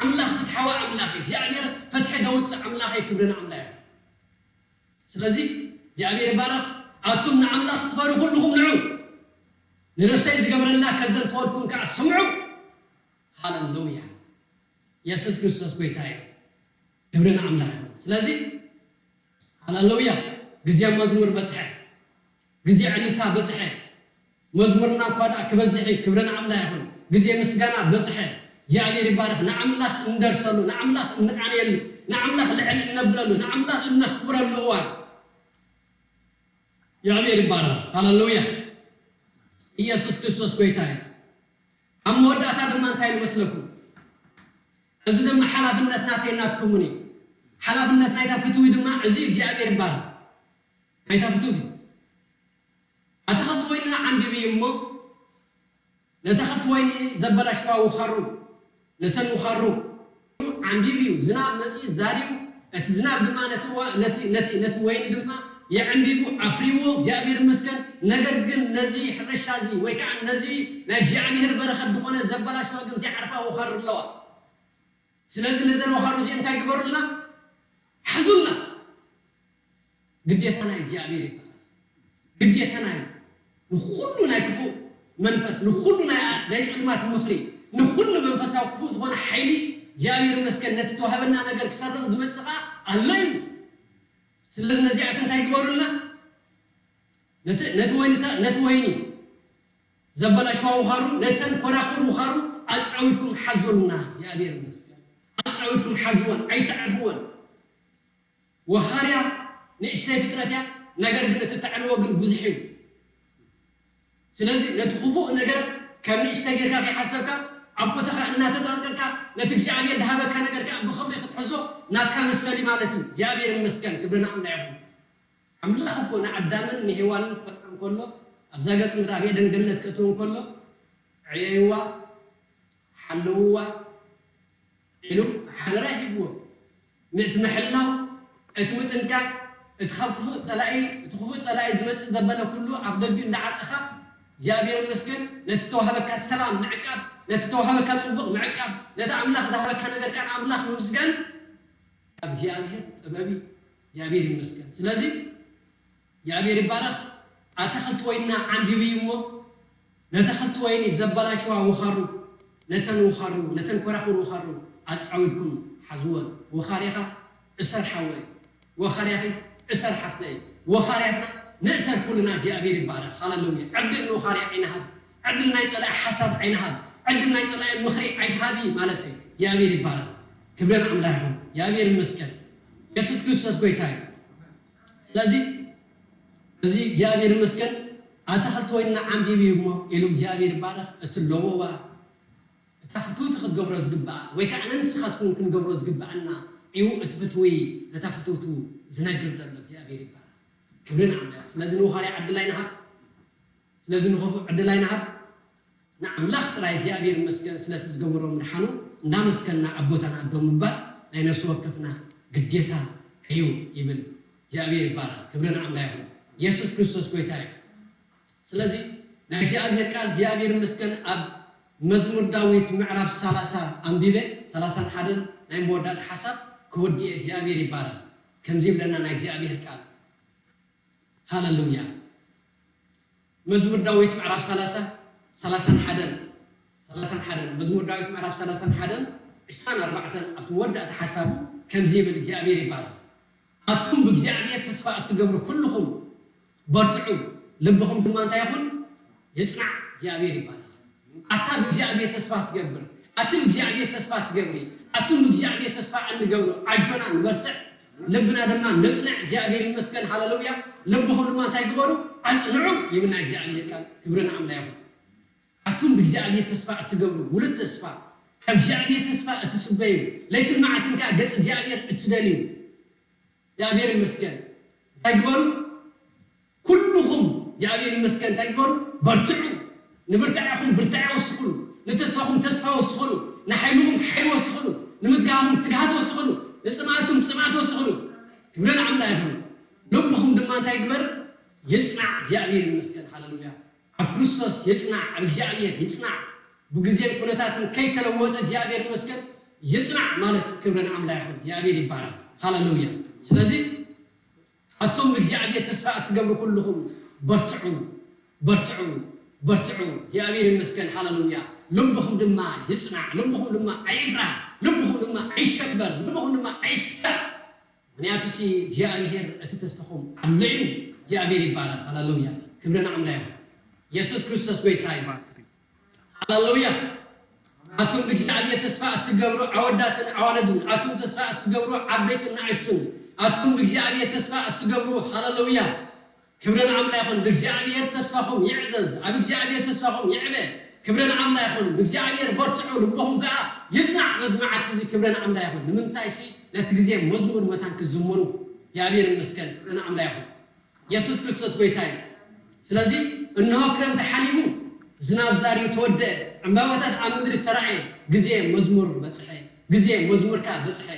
ኣምላኽ ፍትሓዊ ኣምላኽ እዩ። እግዚኣብሔር ፍትሒ ደውፅእ ኣምላኽ እዩ። ክብርን ኣምላኽ እዩ። ስለዚ እግዚኣብሔር ይባረኽ። ኣቱም ንኣምላኽ ትፈሩ ኩልኹም ንዑ፣ ንነፍሰይ ዝገብረላ ከዘንተወልኩም ከዓ ስምዑ። ሃለሉያ። የሱስ ክርስቶስ ጎይታ እዩ። ክብሪ ንኣምላኽ ይኹን። ስለዚ ሃለሉያ። ግዜ መዝሙር በጽሐ፣ ግዜ ዕልልታ በጽሐ። መዝሙርና እኳ ደኣ ክበዝሕ እዩ። ክብሪ ንኣምላኽ ይኹን። ግዜ ምስጋና በጽሐ። እግዚኣብሔር ይባረኽ። ንኣምላኽ እንደርሰሉ፣ ንኣምላኽ እንቓንየሉ፣ ንኣምላኽ ልዕል እነብለሉ፣ ንኣምላኽ እነኽብረሉ እዋን እግዚኣብሔር ይባረኽ። ሃለሉያ። ኢየሱስ ክርስቶስ ጎይታ እዩ። ኣብ መወዳእታ ድማ እንታይ ይመስለኩም? እዚ ድማ ሓላፍነት ናተይ ናትኩምን እዩ። ሓላፍነት ናይታ ፍትዊ ድማ እዚ እግዚኣብሔር ይባረኽ። ናይታ ፍትውቲ ኣትኽልቲ ወይንና ዓንቢቡ እዩ እሞ፣ ነተኽልቲ ወይኒ ዘበላሽዋ ውኻሩ፣ ነተን ውኻሩ ዓንቢቡ እዩ። ዝናብ መጺኡ ዛሪቡ፣ እቲ ዝናብ ድማ ነቲ ዋ-፣ ነቲ፣ ነቲ፣ ነቲ ወይኒ ድማ የዕንቢቡ፣ ኣፍሪዎ፣ እግዚኣብሔር ይመስገን። ነገር ግን ነዚ ሕርሻ እዚ፣ ወይ ከዓ ነዚ ናይ እግዚኣብሔር በረኸት ዝኾነ ዘበላሽዋ ግን ዘይዓርፋ ውኻሩ ኣለዋ። ስለዚ ነዘን ወኻሩ እዚአን እንታይ ግበሩልና? ሓዙልና። ግዴታና እዩ፣ እግዚኣብሔር ይባረኽ። ግዴታና እዩ። ንኹሉ ናይ ክፉእ መንፈስ፣ ንኹሉ ናይ፣ ናይ ጸልማት ምኽሪ፣ ንኹሉ መንፈሳዊ ክፉእ ዝኾነ ሓይሊ እግዚኣብሔር ይመስገን ነቲ ተዋህበና ነገር ክሰርቕ ዝመጽእ ኸኣ ኣሎ እዩ። ስለዚ ነዚኣት እንታይ ግበሩልና? ነቲ፣ ነቲ ወይኒ፣ ነቲ ወይኒ ዘበላሽዋ ውኻሩ፣ ነተን ኮራኹር ውኻሩ ኣጻዊድኩም ሓዙልና። እግዚኣብሔር ይመስገን። ኣጻዊድኩም ሓዝወን፣ ኣይትዕርፍወን። ወኻርያ ንእሽተይ ፍጥረት እያ፣ ነገር ግን እቲ ተዕልዎ ግን ብዙሕ እዩ። ስለዚ ነቲ ክፉእ ነገር ከም ንእሽተይ ጌርካ ከይሓሰብካ፣ ኣብ ቦታኻ እናተጠንቀቕካ፣ ነቲ እግዚኣብሔር ዝሃበካ ነገር ከኣ ብኽብሪ ክትሕዞ ናትካ መሰል እዩ ማለት እዩ። እግዚኣብሔር ይመስገን፣ ክብሪ ንኣምላኽ ይኹን። ኣምላኽ እኮ ንኣዳምን ንሄዋንን ክፈጥሮም ከሎ፣ ኣብዛ ገጽ ምድሪ ኣብ ኤደን ገነት ከእትዎም ከሎ፣ ዕየይዋ፣ ሓልውዋ ኢሉ ሓደራ ሂብዎም። እቲ ምሕላው፣ እቲ ምጥንቃቕ፣ እቲ ካብ ክፉእ ጸላኢ፣ እቲ ክፉእ ጸላኢ ዝመጽእ ዘበለ ኩሉ ኣፍ ደጊኡ እንዳዓጸኻ፣ እግዚኣብሔር ይመስገን፣ ነቲ ተዋህበካ ሰላም ምዕቃብ፣ ነቲ ተዋህበካ ጽቡቕ ምዕቃብ፣ ነቲ ኣምላኽ ዝሃበካ ነገር ከኣ ንኣምላኽ ምምስጋን፣ ኣብ እግዚኣብሔር ጥበብ እዩ። እግዚኣብሔር ይመስገን። ስለዚ እግዚኣብሔር ይባረኽ። ኣታኽልቲ ወይንና ዓንቢቡ እዩ እሞ፣ ነተኽልቲ ወይኒ ዘበላሽዋ ውኻሩ፣ ነተን ውኻሩ፣ ነተን ኮራኹር ውኻሩ ኣጻዊድኩም ሓዝወን። ወኻሪኻ እሰር ሓወይ፣ ወኻርያኺ እሰር ሓፍተይ፣ ወኻርያትና ንእሰር ኩልና። እግዚኣብሔር ይባረኽ። ሃለሉያ። ዕድል ንወኻርያ ኣይንሃብ። ዕድል ናይ ጸላኢ ሓሳብ ኣይንሃብ። ዕድል ናይ ጸላኢ ምኽሪ ኣይትሃቢ ማለት እዩ። እግዚኣብሔር ይባረኽ። ክብሪ ንኣምላኽ ይኹን። እግዚኣብሔር ይመስገን። የሱስ ክርስቶስ ጎይታ እዩ። ስለዚ እዚ እግዚኣብሔር ይመስገን፣ ኣታኽልቲ ወይንና ዓንቢቡ እዩ እሞ ኢሉ እግዚኣብሔር ይባረኽ። እቲ ለበዋ እታ ፍትውቲ ክትገብሮ ዝግብኣ ወይ ከዓ ኣነ ንስኻትኩም ክንገብሮ ዝግብኣና እዩ። እቲ ፍትዊ ነታ ፍትውቲ ዝነግር ዘሎ እግዚኣብሔር ይባረኽ። ክብሪ ንኣምላኽ። ስለዚ ንወኻርያ ዕድል ኣይንሃብ። ስለዚ ንኽፉእ ዕድል ኣይንሃብ። ንኣምላኽ ጥራይ እግዚኣብሔር ይመስገን ስለቲ ዝገበሮ ምድሓኑ እንዳመስገንና ኣብ ቦታና ደው ምባል ናይ ነፍሲ ወከፍና ግዴታ እዩ ይብል። እግዚኣብሔር ይባረኽ። ክብሪ ንኣምላኽ ይኹን። የሱስ ክርስቶስ ጎይታ እዩ። ስለዚ ናይ እግዚኣብሔር ቃል እግዚኣብሔር ይመስገን ኣብ መዝሙር ዳዊት ምዕራፍ ሰላሳ ኣንቢበ፣ ሰላሳን ሓደን ናይ መወዳእታ ሓሳብ ክወዲ እየ። እግዚኣብሔር ይባረኽ። ከምዚ ይብለና ናይ እግዚኣብሔር ቃል። ሃለሉያ። መዝሙር ዳዊት ምዕራፍ ሰላሳ፣ ሰላሳን ሓደን፣ ሰላሳን ሓደን፣ መዝሙር ዳዊት ምዕራፍ ሰላሳን ሓደን፣ ዕስራን ኣርባዕተን ኣብቲ መወዳእታ ሓሳቡ ከምዚ ይብል፣ እግዚኣብሔር ይባረኽ። ኣቱም ብእግዚኣብሔር ተስፋ እትገብሩ ኩልኹም በርትዑ፣ ልብኹም ድማ እንታይ ይኹን? ይጽናዕ፣ እግዚኣብሔር ይባረኽ። ኣታ ብእግዚኣብሔር ተስፋ ትገብር፣ ኣቲ ብእግዚኣብሔር ተስፋ ትገብሪ፣ ኣቱም ብእግዚኣብሔር ተስፋ እንገብሩ፣ ኣጆና ንበርትዕ፣ ልብና ድማ ነጽንዕ፣ እግዚኣብሔር ይመስገን፣ ሃለሉያ። ልብኹም ድማ እንታይ ግበሩ? ኣጽንዑ ይብልና እግዚኣብሔር ቃል። ክብሪ ንኣምላኽ ይኹን። ኣቱም ብእግዚኣብሔር ተስፋ እትገብሩ፣ ውሉድ ተስፋ፣ ካብ እግዚኣብሔር ተስፋ እትጽበዩ፣ ለይትን መዓልትን ከኣ ገጽ እግዚኣብሔር እትደልዩ፣ እግዚኣብሔር ይመስገን። እንታይ ግበሩ? ኩልኹም እግዚኣብሔር ይመስገን እንታይ ግበሩ? በርትዑ። ንብርታዕኹም ብርታዕ ወስኹሉ፣ ንተስፋኹም ተስፋ ወስኹሉ፣ ንሓይልኹም ሓይሊ ወስኹሉ፣ ንምትጋህኹም ትግሃት ወስኹሉ፣ ንጽምኣትኩም ጽምኣት ወስኹሉ። ክብሪ ንኣምላኽ ይኹን። ልብኹም ድማ እንታይ ግበር? ይጽናዕ። እግዚኣብሔር ይመስገን። ሃለሉያ። ኣብ ክርስቶስ ይጽናዕ፣ ኣብ እግዚኣብሔር ይጽናዕ። ብግዜን ኩነታትን ከይተለወጠ እግዚኣብሔር ይመስገን ይጽናዕ ማለት ክብሪ ንኣምላኽ ይኹን። እግዚኣብሔር ይባረኽ። ሃለሉያ። ስለዚ ኣቱም ብእግዚኣብሔር ተስፋ እትገብሩ ኩልኹም በርትዑ፣ በርትዑ፣ በርትዑ። እግዚኣብሔር ይመስገን። ሃለሉያ። ልብኹም ድማ ይጽናዕ፣ ልብኹም ድማ ኣይፍራህ፣ ልብኹም ድማ ኣይሸበር፣ ልብኹም ድማ ኣይስጋእ። ምኽንያቱ ሲ እግዚኣብሔር እቲ ተስፋኹም ኣሎ እዩ። እግዚኣብሔር ይባረኽ። ሃለሉያ። ክብሪ ንኣምላኽ ይኹን። የሱስ ክርስቶስ ጎይታ እዩ። ሃለሉያ። ኣቱም ብእግዚኣብሔር ተስፋ እትገብሩ ኣወዳትን ኣዋልድን፣ ኣቱም ተስፋ እትገብሩ ዓበይትን ንኣሽቱን፣ ኣቱም ብእግዚኣብሔር ተስፋ እትገብሩ፣ ሃለሉያ። ክብሪ ንኣምላኽ ይኹን። ብእግዚኣብሔር ተስፋኹም ይዕዘዝ፣ ኣብ እግዚኣብሔር ተስፋኹም ይዕበ። ክብሪ ንኣምላኽ ይኹን። ብእግዚኣብሔር በርትዑ፣ ልብኹም ከኣ ይጽናዕ በዚ መዓልቲ እዚ። ክብሪ ንኣምላኽ ይኹን። ንምንታይ ሲ ነቲ ግዜ መዝሙር መታን ክዝምሩ። እግዚኣብሔር ይመስገን። ክብሪ ንኣምላኽ ይኹን። የሱስ ክርስቶስ ጎይታ እዩ። ስለዚ እንሆ ክረምቲ ሓሊፉ፣ ዝናብ ዛርዩ ተወደአ፣ ዕምባባታት ኣብ ምድሪ ተራእየ፣ ግዜ መዝሙር በጽሐ፣ ግዜ መዝሙርካ በጽሐ።